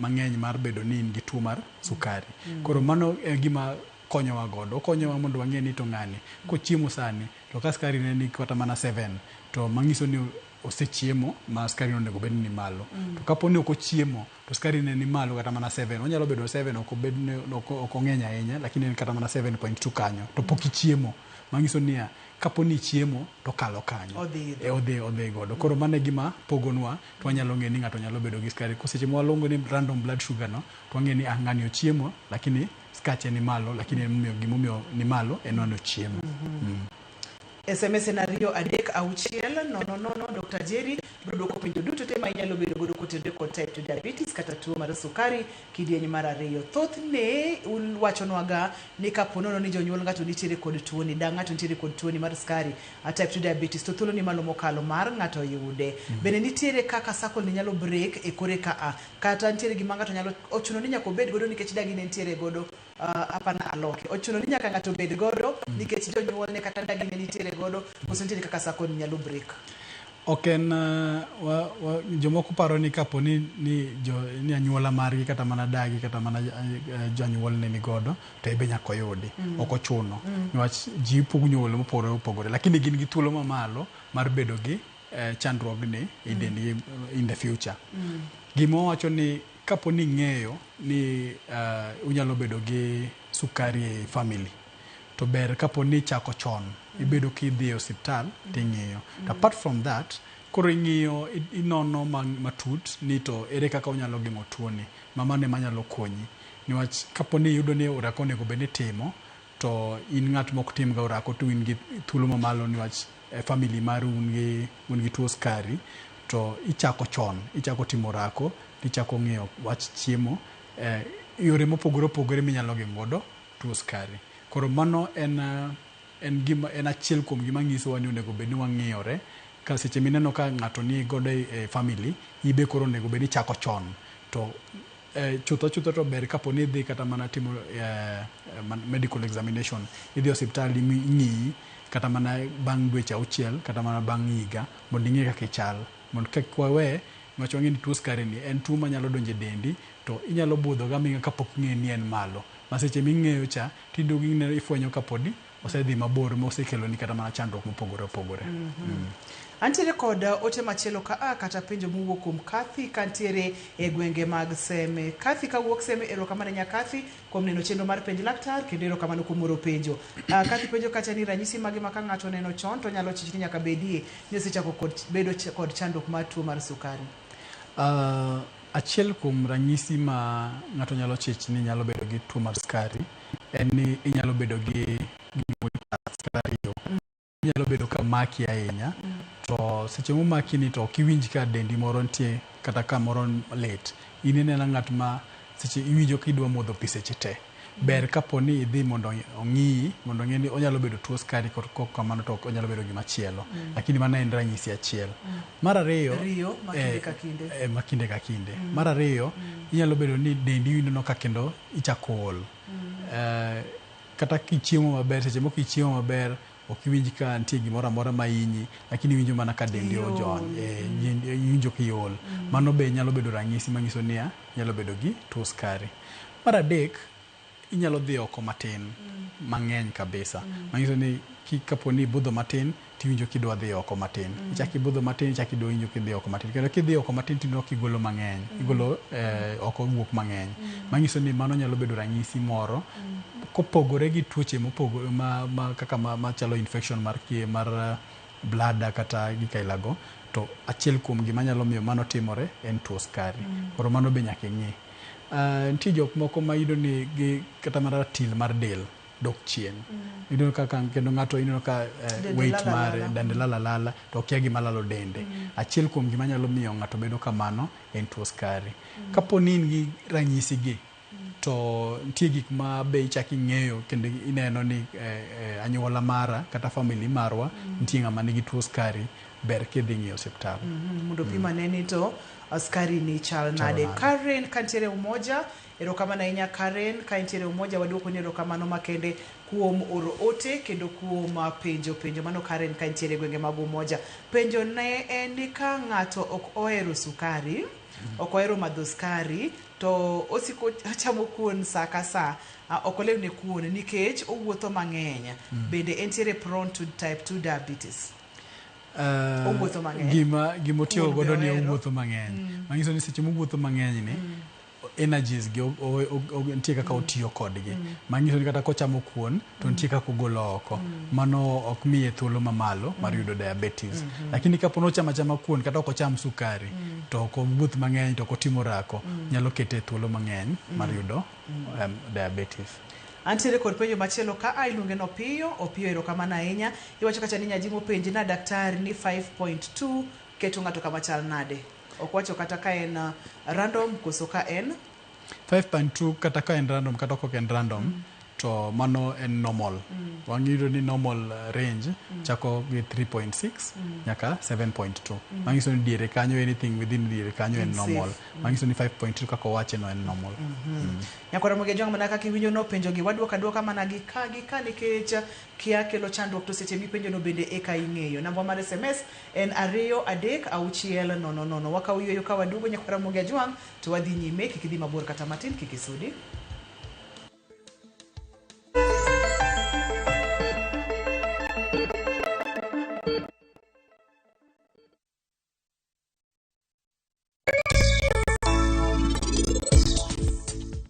mang'eny mar bedo ni in gi tuo mar sukari. Koro mano e gima konyowa godo. Okonyowa mondo wang'e ni to ng'ani kochiemo sani, to ka sukari ne ni kata mana 7, to manyiso ni osechiemo ma sukari onego bed ni malo. To kapo ni ok ochiemo, to sukari ne ni malo kata mana 7, onyalo bedo 7, ok obed ni ok ong'eny ahinya, lakini en kata mana 7.2 kanyo, to pok ichiemo. Manyiso niya, kapo ni ichiemo to kalo kanyo. Odhi. Odhi godo. Koro mano e gima pogonwa, to wanyalo ng'eyo ni ng'ato nyalo bedo gi sukari. Ko seche ma waluongo ni random blood sugar no, to wang'eyo ni ng'ani ochiemo, lakini skache ni malo, lakini gimomiyo ni malo en ni ochiemo. SMS en 2 3 6 0 0 0. Dr. Jerry biro dwoko penjo duto te ma inyalo bedo godo kotenore kod type 2 diabetes kata tuo mar sukari kidieny mar 2. Thothne wachonwaga ni kapo nono ni jonyuol ng'ato nitiere kod tuoni, da ng'ato nitiere kod tuoni mar sukari, type 2 diabetes, to thuolo ni malo mokalo mar ng'ato yude. Bende nitiere kaka circle ni nyalo break e kore ka a, kata nitiere gima ng'ato nyalo ochuno ni nyaka obed godo nikech dagi ne nitiere godo. Hapana aloke. Ochuno ni nyaka ng'ato bed godo nikech jonyuolne kata dagi ne nitiere godo, koso nitiere kaka circle ni nyalo break. Ok en jomoko paro ni kapo ni ni anyuola margi kata mana dagi kata mana janyuolne ni godo to ebe nyaka oyudi. Ok ochuno. Niwach ji nyuol mopogore opogore, lakini gin gi thuolo mamalo mar bedo gi chandruogni e dendgi in the future. Gima wawacho ni kapo ni ing'eyo ni unyalo bedo gi sukari e family, to ber kapo ni ichako chon, ibedo kidhi e osiptal ting'iyo. To apart from that, koro ing'iyo, inono matut ni to ere kaka unyalo geng'o tuoni. Mano ema nyalo konyi. Niwach kapo ni iyudo ni orako onego bed ni itimo, to in ng'at mok tim ga orako to in gi thuolo mamalo niwach e family maru un gi tuo sukari, to ichako chon, ichako timo orako, tichako ng'iyo wach chiemo, yore mopogore opogore minyalo geng'o godo tuo sukari. Koro mano en gima en achiel kuom gima nyisowa ni onego bed ni wang'iyore ka seche mineno ka ng'ato ni godo e family, ibe koro onego bed ni ichako chon. To chutho chutho to ber kapo ni idhi kata mana timo medical examination, idhi e osiptal ing'iyi kata mana bang' dweche 6 kata mana bang' higa mondo ing'e kaka ichal. Mondo kik wawe, niwach wang'e ni tuo sukari ni en tuo manyalo donjo e dendi to inyalo budho gaming'a kapok ing'eyo ni en malo. Ma seche ming'eyo cha tiduogo ifwenyo kapodi osedhi mabor mosekeloni kata mana chandruok mopogore opogore. Antiere kod ote machielo ka a kata penjo mowuok kuom Kathy kantiere e gwenge mag Seme. Kathy kawuok Seme, erokamano nya Kathy kuom neno chenro mar penj laktar kendo erokamano kuom oro penjo. Kathy penjo kacha ni ranyisi mage ma ka ng'ato oneno chon to nyalo chich ni nyaka bedie ni osechako kod bedo kod chandruok mar tuo mar sukari. Achiel kuom ranyisi ma ng'ato nyalo chich ni nyalo bedo gi tuo mar sukari en ni inyalo bedo gi kata riyo. Inyalo bedo ka maki ahinya, to seche momaki ni to ok iwinj ka dendi moro nitie kata kamoro lit. In ineno ng'at ma seche iwinjo kidwa modho pi seche te. Ber kapo ni idhi mondo ong'iyi, mondo ong'e ni onyalo bedo tuo sukari kok kamano to onyalo bedo gima chielo. Lakini mano en ranyisi achiel. Mar ariyo, riyo ma kinde ka kinde. Ma kinde ka kinde. Mar ariyo, inyalo bedo ni dendi ineno ka kendo ichako ol. Kata kichiemo maber, seche moko ichiemo maber, ok iwinj ka nitie gimoro amora ma hinyi, lakini iwinjo mana ka dendi ojony, iwinjo kiol. Mano be nyalo bedo ranyisi manyiso niya, nyalo bedo gi tuo sukari. Mar adek, inyalo dhi oko matin, mang'eny kabisa. Manyiso ni kapo ni ibudho matin, tiwinjo kidwa dhi oko matin. Ichako ibudho matin, ichako iwinjo kidhi oko matin. Kendo kidhi oko matin tineno kigolo mang'eny. Igolo oko wuok mang'eny. Manyiso ni mano nyalo bedo ranyisi moro. Kopogore gi tuoche mopogore ma kaka machalo infection mar bladder kata gik ailago, to achiel kuom gima nyalo miyo mano timore en tuo sukari. Koro mano be nyaka ing'i. Nitie jok moko ma iyudo ni gi kata mana ratil mar del dok chien. Iyudo kaka kendo ng'ato ineno ka weight mare dende lala lala to okia gima lalo dende. Achiel kuom gima nyalo miyo ng'ato bedo kamano en tuo sukari. Kapo ni in gi ranyisi gi, to nitie gik ma be ichako ing'eyo kendo ineno ni anyuola mara kata family marwa nitie ng'ama nigi tuo sukari, ber kidhi ng'iyo osiptal. Mondo pim ane ni to sukari ni chal nade. Karen kantiere Umoja, erokamano ahinya Karen ka intiere Umoja, waduoko ni erokamano makende kuom oro ote kendo kuom penjo penjo mano Karen ka intiere gwenge mag Umoja. Penjo ne en ni ka ng'ato ok ohero sukari, ok ohero madho sukari, to osiko chamo kuon sa ka sa, ok olewne kuon nikech owuotho mang'eny. Bende entiere prone to type 2 diabetes. Owuotho mang'eny. Gima otiyo godo ni owuotho mang'eny. Manyiso ni seche mowuotho mang'eny ni energies gi nitie kaka otiyo kodgi. Manyiso ni kata kochamo kuon to nitie kaka ogolo oko. Mano ok miye thuolo mamalo mar yudo diabetes. Lakini kapo ni ochamo achama kuon kata ok ocham sukari, to ok owuoth mang'eny to ok otimo orako, nyalo kete thuolo mang'eny mar yudo diabetes. Antiere kod penjo machielo ka a iluonge ni Opiyo. Opiyo erokamano ahinya. Iwacho kacha ni nyajimo penji na daktari ni 5.2 keto ng'ato kama chal nade. Ok wacho kata ka en random koso ka en 5.2 kata ka en random kata ok en random. To mano en normal. Wang'iyudo ni normal range chako gi 3.6 nyaka 7.2. Manyiso ni diere kanyo, anything within diere kanyo en En safe. normal. Manyiso ni 5.2 kaka owache no en normal. Nyakwara Ramogi Ajwang', mana kaka iwinjo nopenjo gi, waduoko aduoka mana gi ka gi ka, nikech kia kelo chandruok, to seche mipenjo no bende eka ing'eyo. Namba mar SMS en 23600. Wakawo yueyo ka waduogo, nyakwara Ramogi Ajwang', to wadhi nyime. Kik idhi mabor kata matin, kik isudi.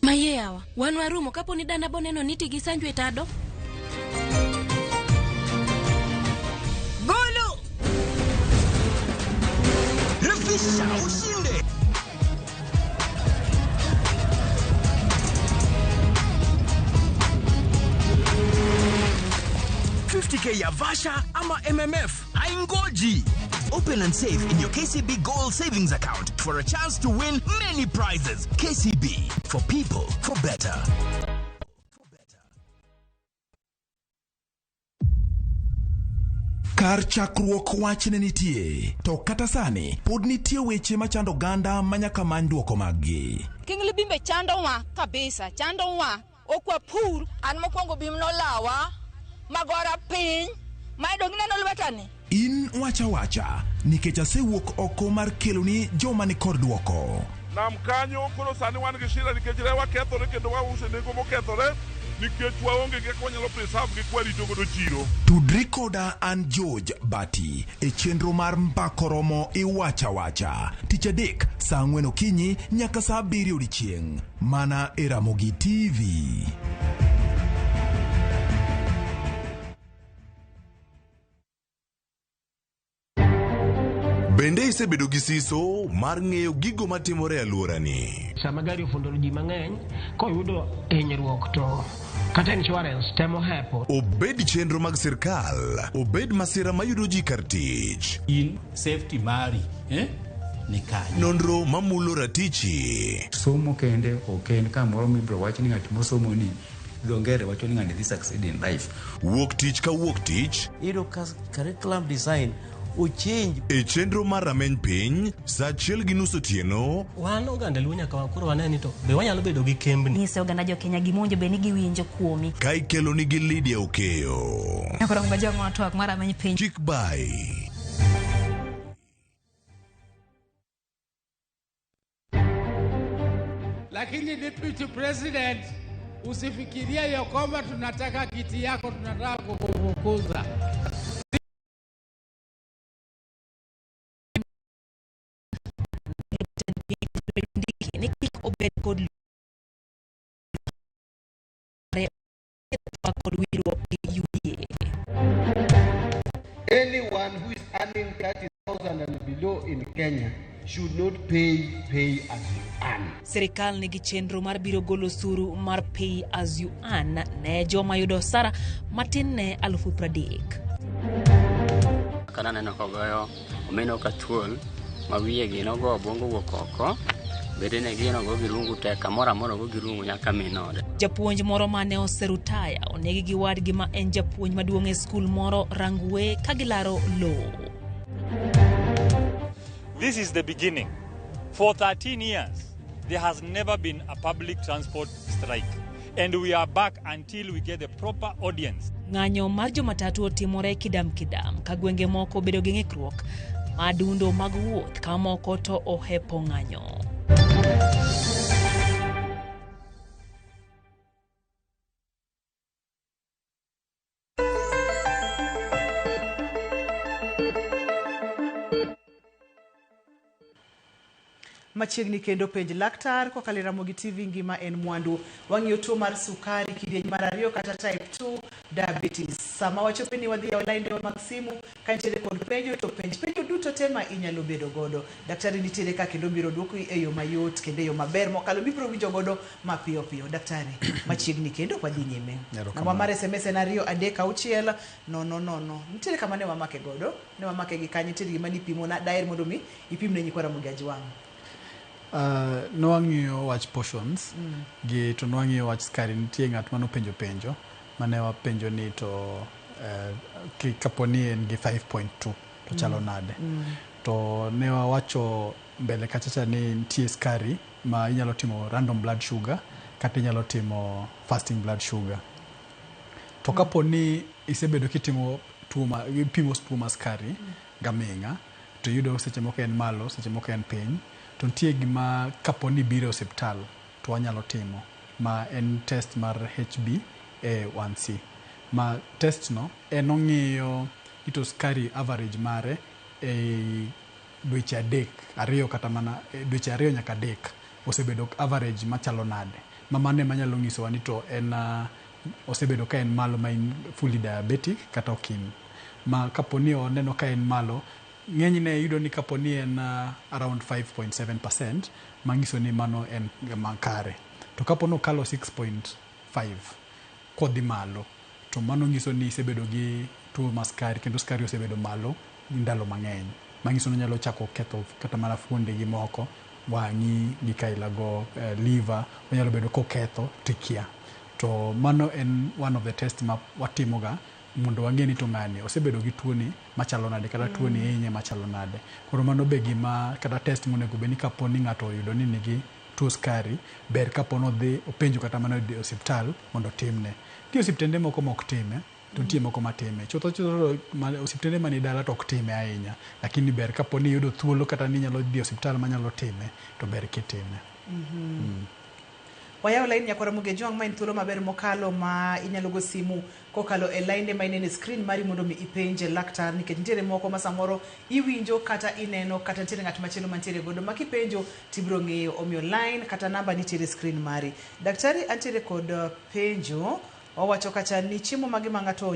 Maye yawa, wan warumo kapo ni dana boneno niti gi Sanju e tado. Golo! Refisha ushinde! K ya Vasha ama MMF haingoji. Open and save in your KCB Gold Savings Account for a chance to win many prizes. KCB, for people, for better. Kar chakruok wach ne nitie, to kata sani pod nitie weche machando oganda ma nyaka many dwoko maggi. King bimbe chandowa kabisa, chandowa. Ok wapur. An mokwongo bim nolawa, magora piny, ma dong ineno lwetani. In wacha wacha, nikech asewuok oko mar keloni joma ni kod dwoko. Nam kanyo koro sani wan gi shida nikech rewa kethore kendo wauso e nengo mokethore nikech waonge gi kaka wanyalo preserve gi kwarito godo chiro. Tudri koda an George Bati e chenro mar Mbako Romo Iwacha Wacha tich adek saa 4 okinyi nyaka saa 7 odiechieng' mana e Ramogi TV. Bende isebedo gi siso mar ng'eyo gigo matimore e alworani? Sama gari ofundo ji mang'eny, koyudo hinyruok to kata insurance temo hepo. Obed chenro mag sirkal, obed masira mayudo ji kar tich. In safety mari, ni kanye? Nonro mamulo ratichi. Somo kende ok en kamoro mibiro wach ni ng'at mosomo ni dho ngere wacho ni ng'ani dhi succeed in life. Wuok tich ka wuok tich. Iyudo ka curriculum design ochange. E chenro mar rameny piny, saa 1:30 otieno. Wan oganda Luo nyaka koro wane ni to be wanyalo bedo gi kembni. Nyise oganda jo Kenya gima bed ni giwinjo kuomi. Ka ikelo nigi Lydia Okeyo. Nyakwara Ajwang', twak mar rameny piny. Kik bai. Lakini Deputy President, usifikirie ya kwamba tunataka kiti yako, tunataka kukufukuza. Ni kik obed kod kod winjruok gi UDA. Anyone who is earning 30,000 and below in Kenya should not pay as you earn. Sirikal nigi chenro mar biro golo osuru mar pay as you earn ne joma yudo osara matin ne 30,000. Kana neno kogoyo omeno ka thuol ma wiye gi nogo obwongo wuok oko, bedene gi nogo gi rungu te kamoro amora ogo gi rungu nyaka min ode. Japuonj moro mane oserutaya onegi gi wadgi ma en japuonj maduong' e skul moro Rangwe ka gilaro lowo. This is the beginning. For 13 years, there has never been a public transport strike. And we are back until we get the proper audience. Ng'anyo mar jomatatu otimore kidam kidam ka gwenge moko obedo gi ng'ikruok madundo mag wuoth ka moko to ohepo ng'anyo. Machiegni kendo penj laktar kokalo e Ramogi TV. Ngima en mwandu. Wang'iyo tuo mar sukari kidieny mar 2 kata type 2 diabetes. Sama wachopo ni wadhi e line mag simu, ka nitiere kod penjo to penj penjo duto te ma inyalo bedo godo. Daktari nitiere ka kendo biro duoko e yo mayot kendo e yo maber mokalo mibiro winjo godo mapiyo piyo. Daktari, machiegni kendo wadhi nyime. Namba mar SMS en 23600. Nitiere kama ne wamake godo, ne wamake gi kanye, nitiere gima nipimo na daher mondo mi ipim ne nyikwa Ramogi Ajwang'. Nwang'iyo wach portions gi to nwang'iyo wach skari. Nitie ng'at manopenjo penjo mane wapenjo ni to kapo ni en gi 5.2 to chalo nade? To ne wawacho mbele kachacha ni nitie skari ma inyalo timo random blood sugar kata inyalo timo fasting blood sugar. To kapo ni isebedo kitimo tuo ma ipimo tuo mar skari gaming'a to iyudo seche moko en malo, seche moko en piny, to nitie gima kapo ni ibiro e osiptal to wanyalo timo ma en test mar HbA1c. Ma test no en ong'iyo ni to skari average mare e dweche 3 2 kata mana dweche 2 nyaka 3 osebedo average machalo nade. Ma mano ema nyalo nyisowa ni to en osebedo ka en malo ma in fully diabetic kata ok in. Ma kapo ni oneno ka en malo, ng'enyne iyudo ni kapo ni en around 5.7%, manyiso ni mano en makare. To kapo ni okalo 6.5 kodhi malo, to mano nyiso ni isebedo gi tuo mar skari kendo skari osebedo malo ndalo mang'eny. Manyiso ni onyalo chako ketho kata mana fuonde gi moko, wang'i gi kailago, liver, onyalo bedo koketho tikia. To mano en one of the test ma watimoga mondo wang'e ni to ng'ani osebedo gi tuoni machalo nade kata tuoni hinye machalo nade. Koro mano be gima kata test monego bed ni kapo ni ng'ato oyudo ni nigi tuo skari, ber kapo ni odhi openjo kata mana e osiptal mondo otimne. Nitie osiptende moko mok time, to nitie moko matime. Chutho chutho osiptende mani dala to ok time ahinya, lakini ber kapo ni iyudo thuolo kata ni inyalo dhi e osiptal manyalo time, to ber kitime. Wayawo line nyakwara Mugejuang', ma en thuolo maber mokalo ma inyalo go simu kokalo e line ma ineno e screen mari mondo mi ipenje laktar, nikech nitiere moko ma samoro iwinjo kata ineno kata nitiere ng'at machielo mantiere godo ma kipenjo tibiro ng'eyo, omiyo line kata namba nitiere e screen mari. Daktari, antiere kod penjo, owacho kacha ni chiemo mage ma ng'ato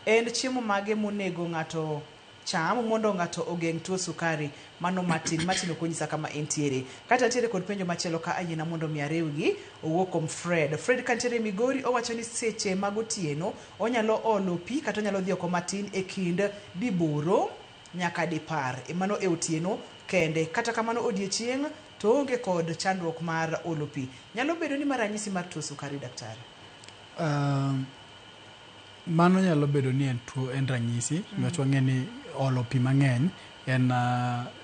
en chiemo mage monego ng'ato cham mondo ng'ato ogeng' tuo sukari? Mano Martin. Martin ok onyisa kama entiere. Kata nitiere kod penjo machielo ka ayiena mondo mi ariwgi, owuok kuom Fred. Fred kantiere Migori, owacho ni seche mag otieno onyalo olo pi kata onyalo dhi oko matin e kind 8 nyaka 10, mano e otieno kende. Kata kamano odiechieng' to onge kod chandruok mar olo pi. Nyalo bedo ni ma ranyisi mar tuo sukari, daktari? Mano nyalo bedo ni en tuo, en ranyisi, niwach wang'e ni olo pi mang'eny en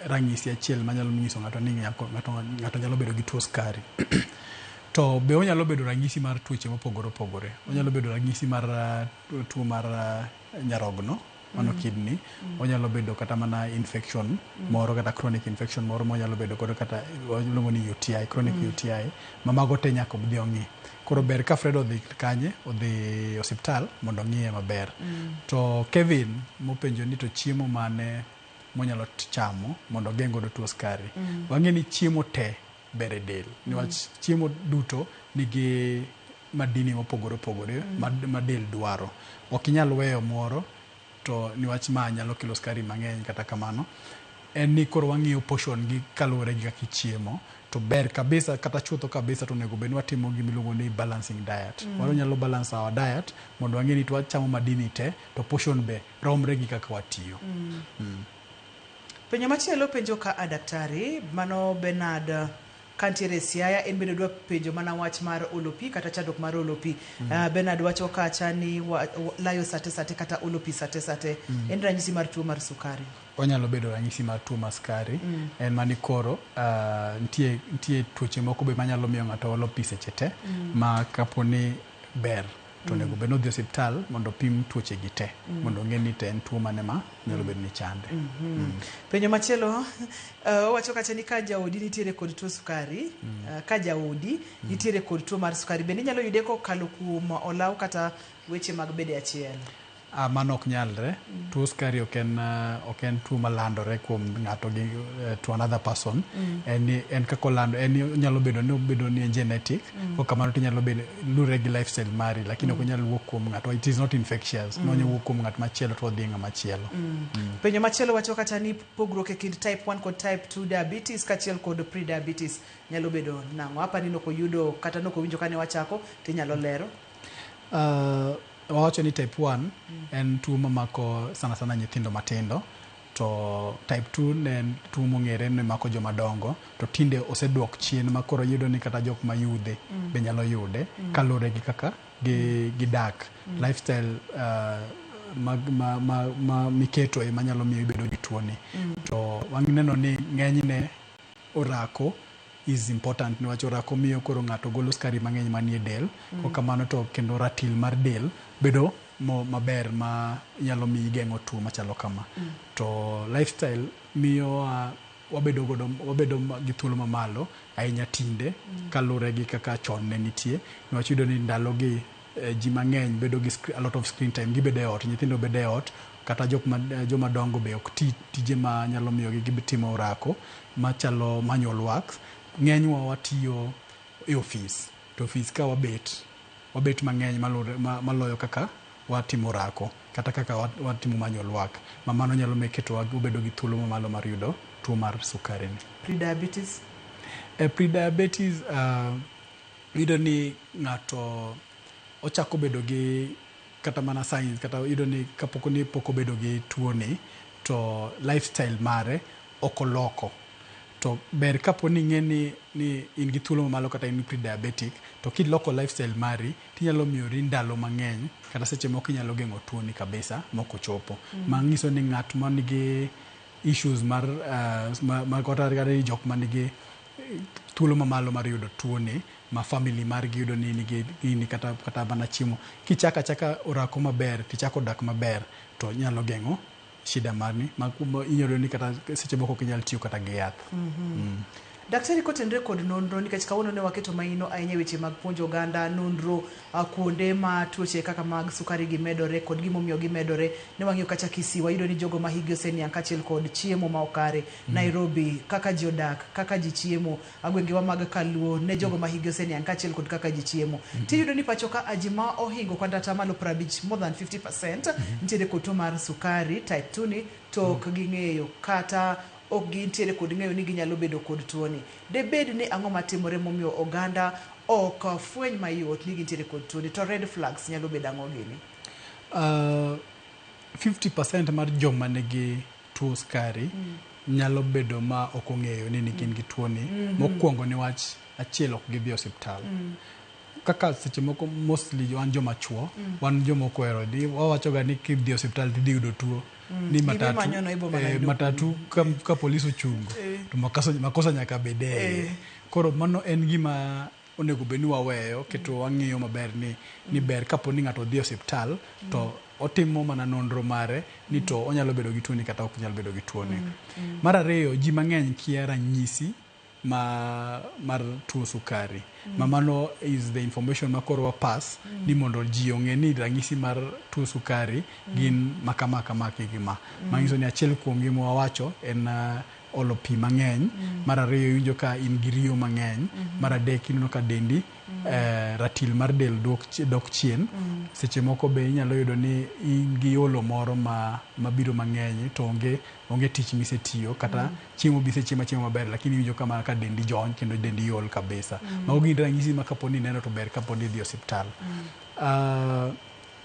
ranyisi achiel manyalo nyiso ng'ato ni ng'ato nyalo bedo gi tuo skari. To be onyalo bedo ranyisi mar tuoche mopogore opogore. Onyalo bedo ranyisi mar tuo mar nyarogno, mano kidney. Onyalo bedo kata mana infection moro kata chronic infection moro monyalo bedo godo, kata iluongo ni UTI, chronic UTI, ma mago te nyaka odhi ong'i. Koro ber ka Fred odhi kanye, odhi osiptal mondo ong'iye maber. To Kevin mopenjo ni to chiemo mane monyalo chamo mondo ogeng' godo tuo skari. Wang'e ni chiemo te ber e del, niwach chiemo duto nigi madini mopogore opogore ma del dwaro. Ok inyal weyo moro to niwach ma nyalo kelo skari mang'eny. Kata kamano, en ni koro wang'iyo portion gi kaluwore gi kaka ichiemo, to ber kabisa kata chutho kabisa to onego bed ni watimo gima iluongo ni balancing diet. Wanyalo balance our diet mondo wang'e ni to wachamo madini te to portion be romre gi kaka watiyo. Penjo machielo penjo ka a daktari, mano Bernard kantiere Siaya, en bende dwa penjo mana wach mar olo pi kata chandruok mar olo pi. Bernard wacho kacha ni layo sate sate kata olo pi sate sate en ranyisi mar tuo mar sukari. Onyalo bedo ranyisi mar tuo mar sukari. En mani koro nitie tuoche moko be manyalo miyo ng'ato olo pi seche te, ma kapo ni ber to onego bed ni odhi osiptal mondo opim tuoche gi te, mondo ong'e ni to en tuo mane ma nyalo bedo ni chande. Penjo machielo, owacho kacha ni ka jaodi nitiere kod tuo sukari, ka jaodi nitiere kod tuo mar sukari, bende inyalo yude kokalo kuom olaw kata weche mag bede achiel? Mano ok nyalre. Tuo sukari ok en tuo malandore kuom ng'ato gi to another person. En kaka olando, en nyalo bedo ni obedo ni en genetic, kok kamano to inyalo bedo lure gi lifestyle mari, lakini ok onyal wuok kuom ng'ato. It is not infectious. Nonyalo wuok kuom ng'at machielo to odhi ng'ama chielo. Penjo machielo wacho kata ni pogruok e kind type 1 kod type 2 diabetes kaachiel kod pre-diabetes nyalo bedo nang'o? Apa ni nokoyudo kata nokowinjo kane wachako, tinyalo lero. Wawacho ni type 1 en tuo mamako sana sana nyithindo matindo, to To type 2 ne en tuo mong'ere ni mako joma dongo, to tinde oseduok chien ma koro iyudo ni kata jok ma yudhe be nyalo yude kaluwore gi kaka gidak. Lifestyle ma miketo ema nyalo miyo ibedo gi tuo ni. To waneno ni ng'enyne orako is important, niwach orako miyo koro ng'ato golo sukari mang'eny manie del. Kokamano to kendo ratil mar del bedo maber ma nyalo miyi geng'o tuo machalo kama. To lifestyle miyo wabedo godo, wabedo gi thuolo mamalo ahinya tinde kaluwore gi kaka chon ne nitie, niwach iyudo ni ndalogi ji mang'eny bedo gi a lot of screen time. Gibedo e ot, nyithindo bedo e ot, kata jok ma joma dongo be ok ti tije ma nyalo miyo gi gitimo orako machalo manual works. Ng'enywa watiyo e ofis, to ofis ka wabet mang'eny maloyo kaka watimo orako kata kaka watimo manual work, ma mano nyalo keto wabedo gi thuolo mamalo mar yudo tuo mar sukari ni. Prediabetes? Prediabetes, iyudo ni ng'ato ochako bedo gi kata mana signs, kata iyudo ni kapok ni pok obedo gi tuo ni, to lifestyle mare ok oloko. To ber kapo ni ing'e ni in gi thuolo mamalo kata in prediabetic, to kiloko lifestyle mari tinyalo miyori ndalo mang'eny, kata seche moko inyalo geng'o tuo ni kabisa mok ochopo. Ma nyiso ni ng'at manigi issues mar kata jok manigi thuolo mamalo mar yudo tuo ni, ma family margi yudo ni nigi gini kata mana chiemo, kichako achaka orako maber, tichako dak maber, to nyalo geng'o shida marni ma inyalo ni kata seche moko ok inyal tiyo kata gi yath. Daktari, kotenre kod nonro, nikech kawuono ne waketo maino ahinya e weche mag puonjo oganda nonro kuonde ma tuoche kaka mag sukari gi medore kod gimomiyo gimedore. Ne wang'iyo kacha Kisii, wayudo ni jogo ma higi oseniang' kaachiel kod chiemo ma ok kare. Nairobi, kaka ji odak, kaka ji chiemo, gwengewa mag Kaluo, ne jogo ma higi oseniang' kaachiel kod kaka ji chiemo. Tiyudo ni pacho ka ji ma ohingo kata 50%, more than 50%, nitiere kod tuo mar sukari type 2 ni, to ok ging'eyo kata ok gintiere kod ng'eyo ni ginyalo bedo kod tuoni. Debed ni ang'o matimore momiyo oganda ok fweny mayot ni gintiere kod tuoni, to red flags nyalo bedo ang'o gini? 50% mar joma nigi tuo sukari nyalo bedo ma ok ong'eyo ni gin gi tuoni. Mokwongo niwach achiel, ok gidhi e osiptal. Kaka seche moko mostly wan joma chuo, wan joma ok ohero dhi, wawacho ga ni kidhi e osiptal tidhi yudo tuo. Ni matatu, Gimimanyono ibo mana yudo. Matatu ka polis ochungo to makosa nyaka bede. Koro mano en gima onego bed ni waweyo keto wang'iyo maber ni ber kapo ni ng'ato dhi e osiptal to otimo mana nonro mare ni to onyalo bedo gi tuoni kata ok nyal bedo gi tuoni. Mar ariyo, ji mang'eny kia ranyisi mar tuo sukari. Ma mano is the information ma koro wa pass ni mondo ji ong'e ni ranyisi mar tuo sukari gin ma kama kama gi ma. Manyiso ni achiel kuom gi mwawacho en olo pi mang'eny. Mar ariyo, iwinjo ka in gi riyo mang'eny. Mar adek, ineno ka dendi ratil mar del dok chien. Seche moko be inyalo yudo ni in gi olo moro mabiro mang'eny to onge tich misetiyo kata chiemo bisechiemo achiema maber, lakini iwinjo ka mana ka dendi jony kendo dendi ol kabisa. Mago gin ranyisi ma kapo ni ineno to ber kapo ni idhi e osiptal.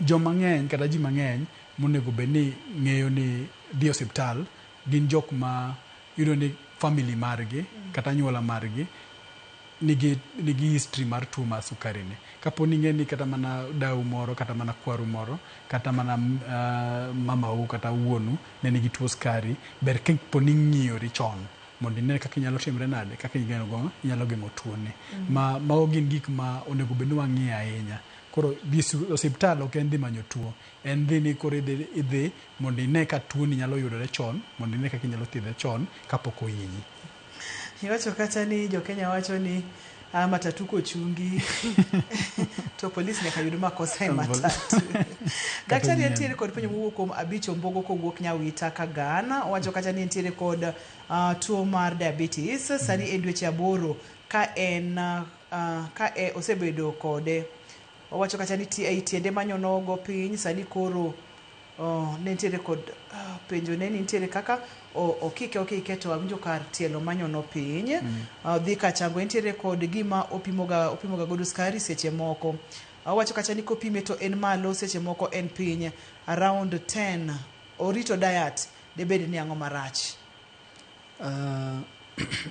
Joma ng'eny kata ji mang'eny monego bed ni ng'eyo ni dhi e osiptal gin jok ma yudo ni family margi kata anyuola margi nigi history mar tuo mar sukari ni. Kapo ni ing'e ni kata mana dau moro, kata mana kwaru moro, kata mana mamau kata wuonu ne nigi tuo sukari, ber kapo ni ing'iyori chon mondo ine kaka inyalo timre nade, kaka inyalo geng'o tuo ni. Mago gin gik ma onego bed ni wang'iyo ahinya. Koro dhi osiptal ok en dhi manyo tuo, en dhi ni koro idhi mondo ine ka tuo ni nyalo yudore chon, mondo ine kaka inyalo thiedhe chon kapok ohinyi. Iwacho kacha ni jo-Kenya wacho ni matatu kochungi to polis nyaka yud makosa e matatu. Daktari, entiere kod penjo mowuok kuom Abicho Mbogo kowuok Nyawita Kagana. Owacho kacha ni entiere kod tuo mar diabetes sani e dweche 8 ka en ka osebedo kode. Owacho kacha ni tiende manyono go piny sani koro ne nitiere kod penjo ne nitiere kaka okike to awinjo kar tielo manyono piny. Dhi kachango entiere kod gima opimoga godo sukari seche moko. Owacho kacha ni kopime to en malo, seche moko en piny around 10. Orito diet Debed ni ang'o marach?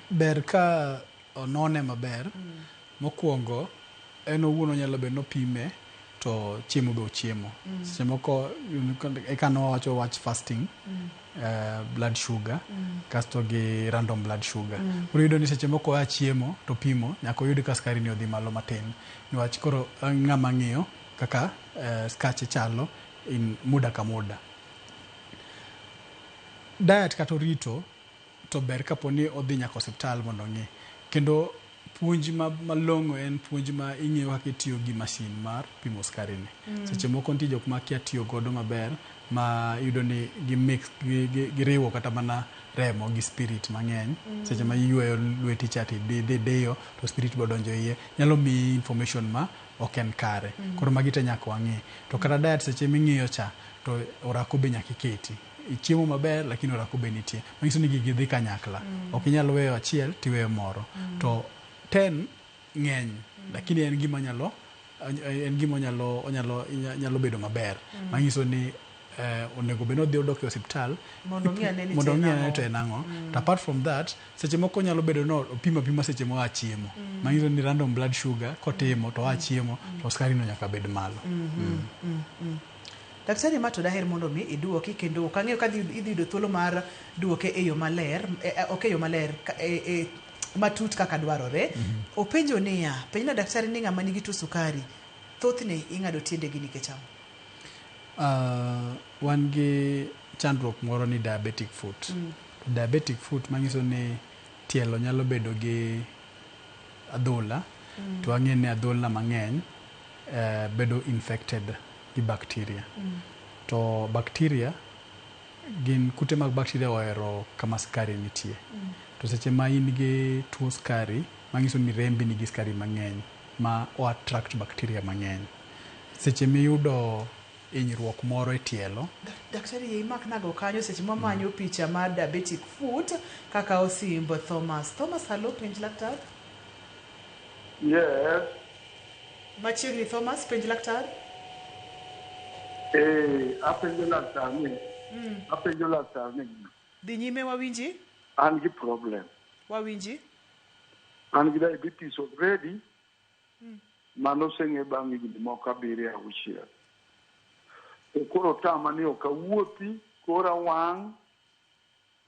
Ber ka onone maber. Mokwongo, en owuon onyalo bedo nopime to chiemo be ochiemo. Seche moko eka nowacho wach fasting blood sugar kasto gi random blood sugar. Koro iyudo ni seche moko oa chiemo to pimo nyaka oyud ka sukari ni odhi malo matin. Niwach koro ng'ama ng'iyo kaka skache chalo in muda ka muda. Diet kata orito to ber kapo ni odhi nyaka osiptal mondo ong'i. Kendo puonj malong'o en puonj ma ing'iyo kaka itiyo gi masin mar pimo sukari ni. Seche moko nitie jok ma kia tiyo godo maber ma iyudo ni gi mix giriwo kata mana remo gi spirit mang'eny. Seche ma iyweyo lweti cha to idhi diyo to spirit bodonjo iye nyalo miyi information ma ok en kare. Koro magi te nyaka wang'i. To kata diet seche ming'iyo cha to orako be nyaka iketi. Ichiemo maber lakini orako be nitie. Manyiso ni gigi dhi kanyakla. Ok inyal weyo achiel tiweyo moro. To 10 ng'eny lakini en gima nyalo en gima onyalo onyalo nyalo bedo maber. Manyiso ni onego bed ni odhi odok e osiptal mondo ong'i ane ni mondo to en ong'i ane ang'o. To en ang'o. To apart from that, seche moko nyalo bedo ni opimo apima seche moa chiemo. Manyiso ni random blood sugar kotimo to oa chiemo to sukari no nyaka bed malo. Daktari, ma to daher mondo mi iduoki kendo ok ang'eyo ka idhi yudo thuolo mar duoke e yo maler, ok e yo maler, matut kaka dwarore. Openjo niya, penjna daktari ni ng'ama nigi tuo sukari, thothne ing'ado tiendegi nikech ang'o? Wan gi chandruok moro ni diabetic foot. Diabetic foot manyiso ni tielo nyalo bedo gi adhola to wang'e ni adhola mang'eny bedo infected gi bacteria. To bacteria gin kute mag bacteria ohero kama sukari nitie. To seche ma in gi tuo sukari, manyiso ni rembi nigi sukari mang'eny ma o attract bacteria mang'eny. Seche miyudo hinyruok moro e tielo, Daktari, yie imak nago kanyo seche mamanyo picha mar diabetic foot kaka osimb Thomas. Thomas, halo, penj laktar. Yes. Machiegni Thomas, penj laktar. Apenjo laktar ni. Apenjo laktar ni. Dhi nyime, wawinji. An gi problem. Wawinji. An gi diabetes already. Mano oseng'e bang' higni moko 7 6. To koro tama ni ok awuothi, kora wang'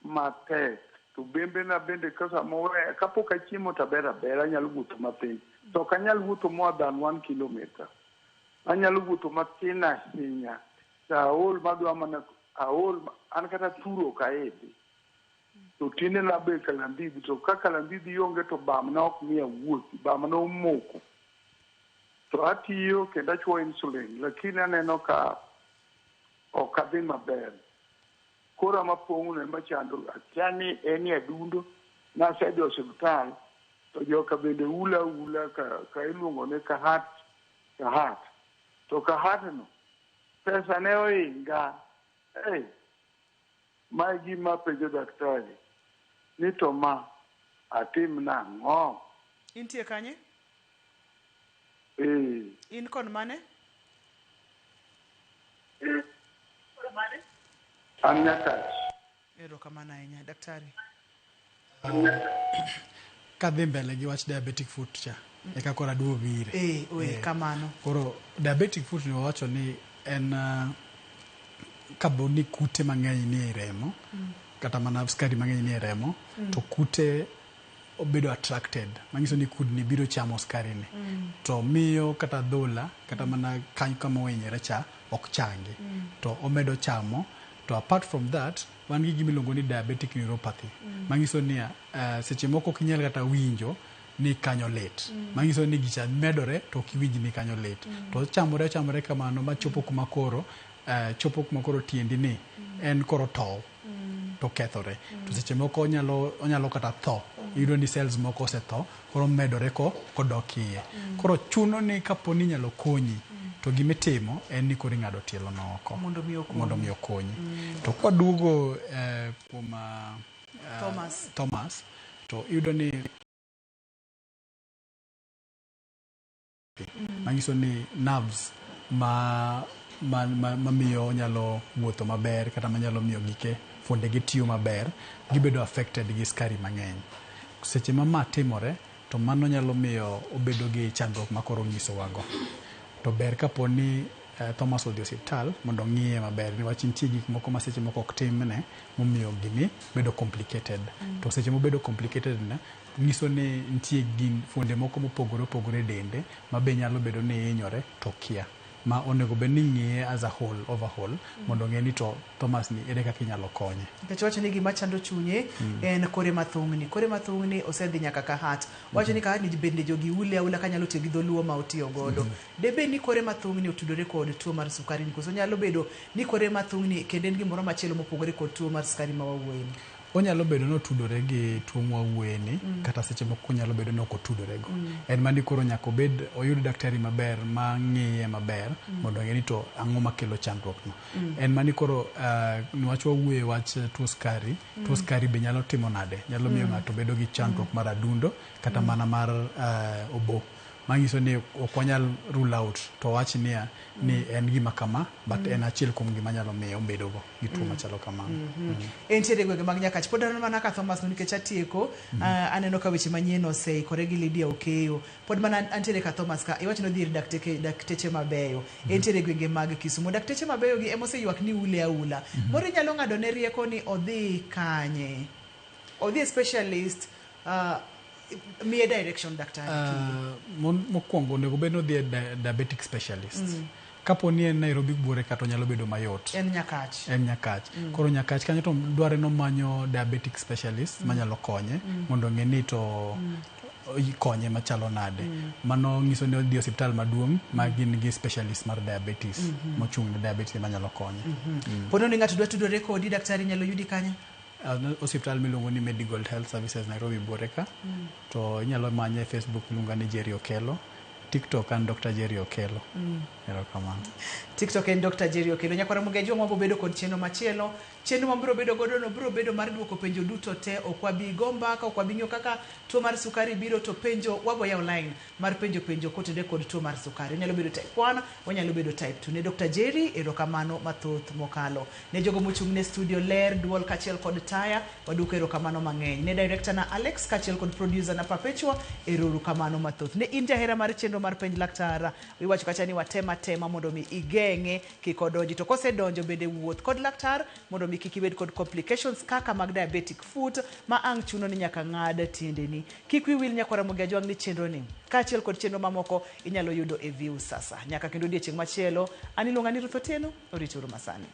matek. To bembena bende ka samo weya, kapok achiemo to aber abera, anyalo wuotho matin. To ok anyal wuotho more than 1 kilometer. Anyalo wuotho matin ahinya. To aol madwa mana aol an kata turo ok aidhi. To tiendena be kalandidi, to ka kalandidi onge to bamna ok miya wuothi, bamna omoko. To atiyo kendo achuoyo insulin, lakini aneno ka ok adhi maber. Kora mapong'no ema chando, akia ni en e adundo, nasedhi osiptal, to joka bende ula ula ka iluongo ni ka heart, ka heart. To ka heart no, pesa ne oinga. Hey, ma e gima apenjo daktari, ni to ma atim nang'o? Intie kanye? Eh, In kon mane? An Nyakach. Erokamano ahinya, daktari. Kadhi mbele gi wach diabetic foot cha, eka koro aduogo ire. Eh, oe, kamano. Koro diabetic foot ni wawacho ni en kapo ni kute mang'eny ni e remo, kata mana sukari mang'eny ni e remo, to kute obedo attracted, manyiso ni kudni biro chamo sukari ni. To miyo kata adhola, kata mana kanyo kama ohinyore cha, ok changi. To omedo chamo. To apart from that, wan gi gima iluongo ni diabetic neuropathy. Manyiso niya, seche moko ok inyal kata winjo ni kanyo lit. Manyiso ni gicha medore to ok iwinj ni kanyo lit. To ochamore ochamore kamano machopo kuma koro chopo kuma koro tiendi ni en koro tow to kethore. To seche moko onyalo kata tho. Iyudo ni cells moko osetho, koro medore ko kodok iye. Koro chuno ni kapo ni inyalo konyi, to gimitimo en ni koro ing'ado tielo no oko. Mondo mi okonyi. Mondo mi okonyi. To kwaduogo kuom Thomas. Thomas, to iyudo ni manyiso ni nerves ma mamiyo onyalo wuotho maber kata manyalo miyo gike fuondegi tiyo maber, gibedo affected gi skari mang'eny. Seche ma ma timore, to mano nyalo miyo obedo gi chandruok ma koro onyisowago. To ber kapo ni Thomas odhi osiptal mondo ong'iye maber niwach nitie gik moko ma seche moko ok timne momiyo gini bedo complicated. To seche mobedo complicated ne, nyiso ni nitie gin fuonde moko mopogore opogore e dende ma be nyalo bedo ni hinyore to okia. Ma onego bed ni ing'iye as a whole, overhaul, mondo ong'e ni to Thomas ni ere kaka inyalo konye. Nikech wacho ni gima chando chunye en kore mathung'ni. Kore mathung'ni osedhi nyaka Kahat. Wacho ni Kahat ni bende jogi ule aula kanyalo tiyo gi dholuo ma otiyo godo. Debed ni kore mathung'ni otudore kod tuo mar sukari ni koso nyalo bedo ni kore mathung'ni kendo en gimoro machielo mopogore kod tuo mar sukari ma wawuoye ni? Onyalo bedo ni otudore gi tuo mwawuoye ni, kata seche moko onyalo bedo ni ok otudore go. En mani koro nyaka obed oyud daktari maber ma ng'iye maber mondo ong'e ni to ang'o makelo chandruok no. En mani koro niwach wawuoye wach tuo sukari, tuo sukari be nyalo timo nade? Nyalo miyo ng'ato bedo gi chandruok mar adundo kata mana mar obo. Manyiso ni ok wanyal rule out to wach niya ni en gima kama, but en achiel kuom gima nyalo miyo obedo go gi tuo machalo kamano. Entiere e gwenge mag Nyakach. Pod aneno mana ka Thomas no nikech atieko, aneno ka weche manyien oseikore gi Lydia Okeyo. Pod mana antiere ka Thomas ka, iwacho ni odhi ir dakteke, dakteche mabeyo. Entiere e gwenge mag Kisumu. Dakteche mabeyo gi ema oseywak ni ule aula. Moro inyalo ng'ado ne rieko ni odhi kanye? Odhi e specialist, miye direction daktari. Mokwongo onego bed ni odhi e diabetic specialist. Kapo ni en Nairobi buore kata onyalo bedo mayot. En Nyakach. En Nyakach. Koro Nyakach kanyo to dware nomanyo diabetic specialist manyalo konye mondo ong'e ni to konye machalo nade. Mano nyiso ni odhi e osiptal maduong' ma gin gi specialist mar diabetes mochung' ne diabetes manyalo konye. Pono ni ng'ato dwa tudore kodi, daktari nyalo yudi kanye? Osiptal miluongo ni Medigold Health Services Nairobi buore ka. To inyalo manye e Facebook iluonga ni Jerry Okello. TikTok an Dr. Jerry Okello. Erokamano. TikTok en Dr. Jerry Okello. Nyakwara Mugeju wabo bedo kod chenro machielo. Chenro mabiro bedo godo no biro bedo mar duoko penjo duto te. Ok wabi go mbaka, ok wabi ng'iyo kaka tuo mar sukari biro, to penjo wabo yawo line mar penjo penjo kotudore kod tuo mar sukari. Onyalo bedo type 1, onyalo bedo type 2. Ne Dr. Jerry, erokamano mathoth mokalo. Ne jogo mochung' ne studio ler, duol kaachiel kod taya, waduoko erokamano mang'eny. Ne director na Alex kaachiel kod producer na Perpetua, erokamano mathoth. Ne in jahera mar chenro mar Penj Laktar, iwacho kacha ni watema tema mondo mi igeng'e kik odonji. To kosedonjo bende wuoth kod laktar mondo mi kik ibed kod complications kaka mag diabetic foot ma ang' chuno ni nyaka ng'ad tiendeni. Kik wiyi wil nyakwara Ramogi Ajwang' ni chenro ni kaachiel kod chenro mamoko inyalo yudo e Viusasa. Nyaka kendo odiechieng' machielo, an iluonga ni Ruth Otieno, orituru masani.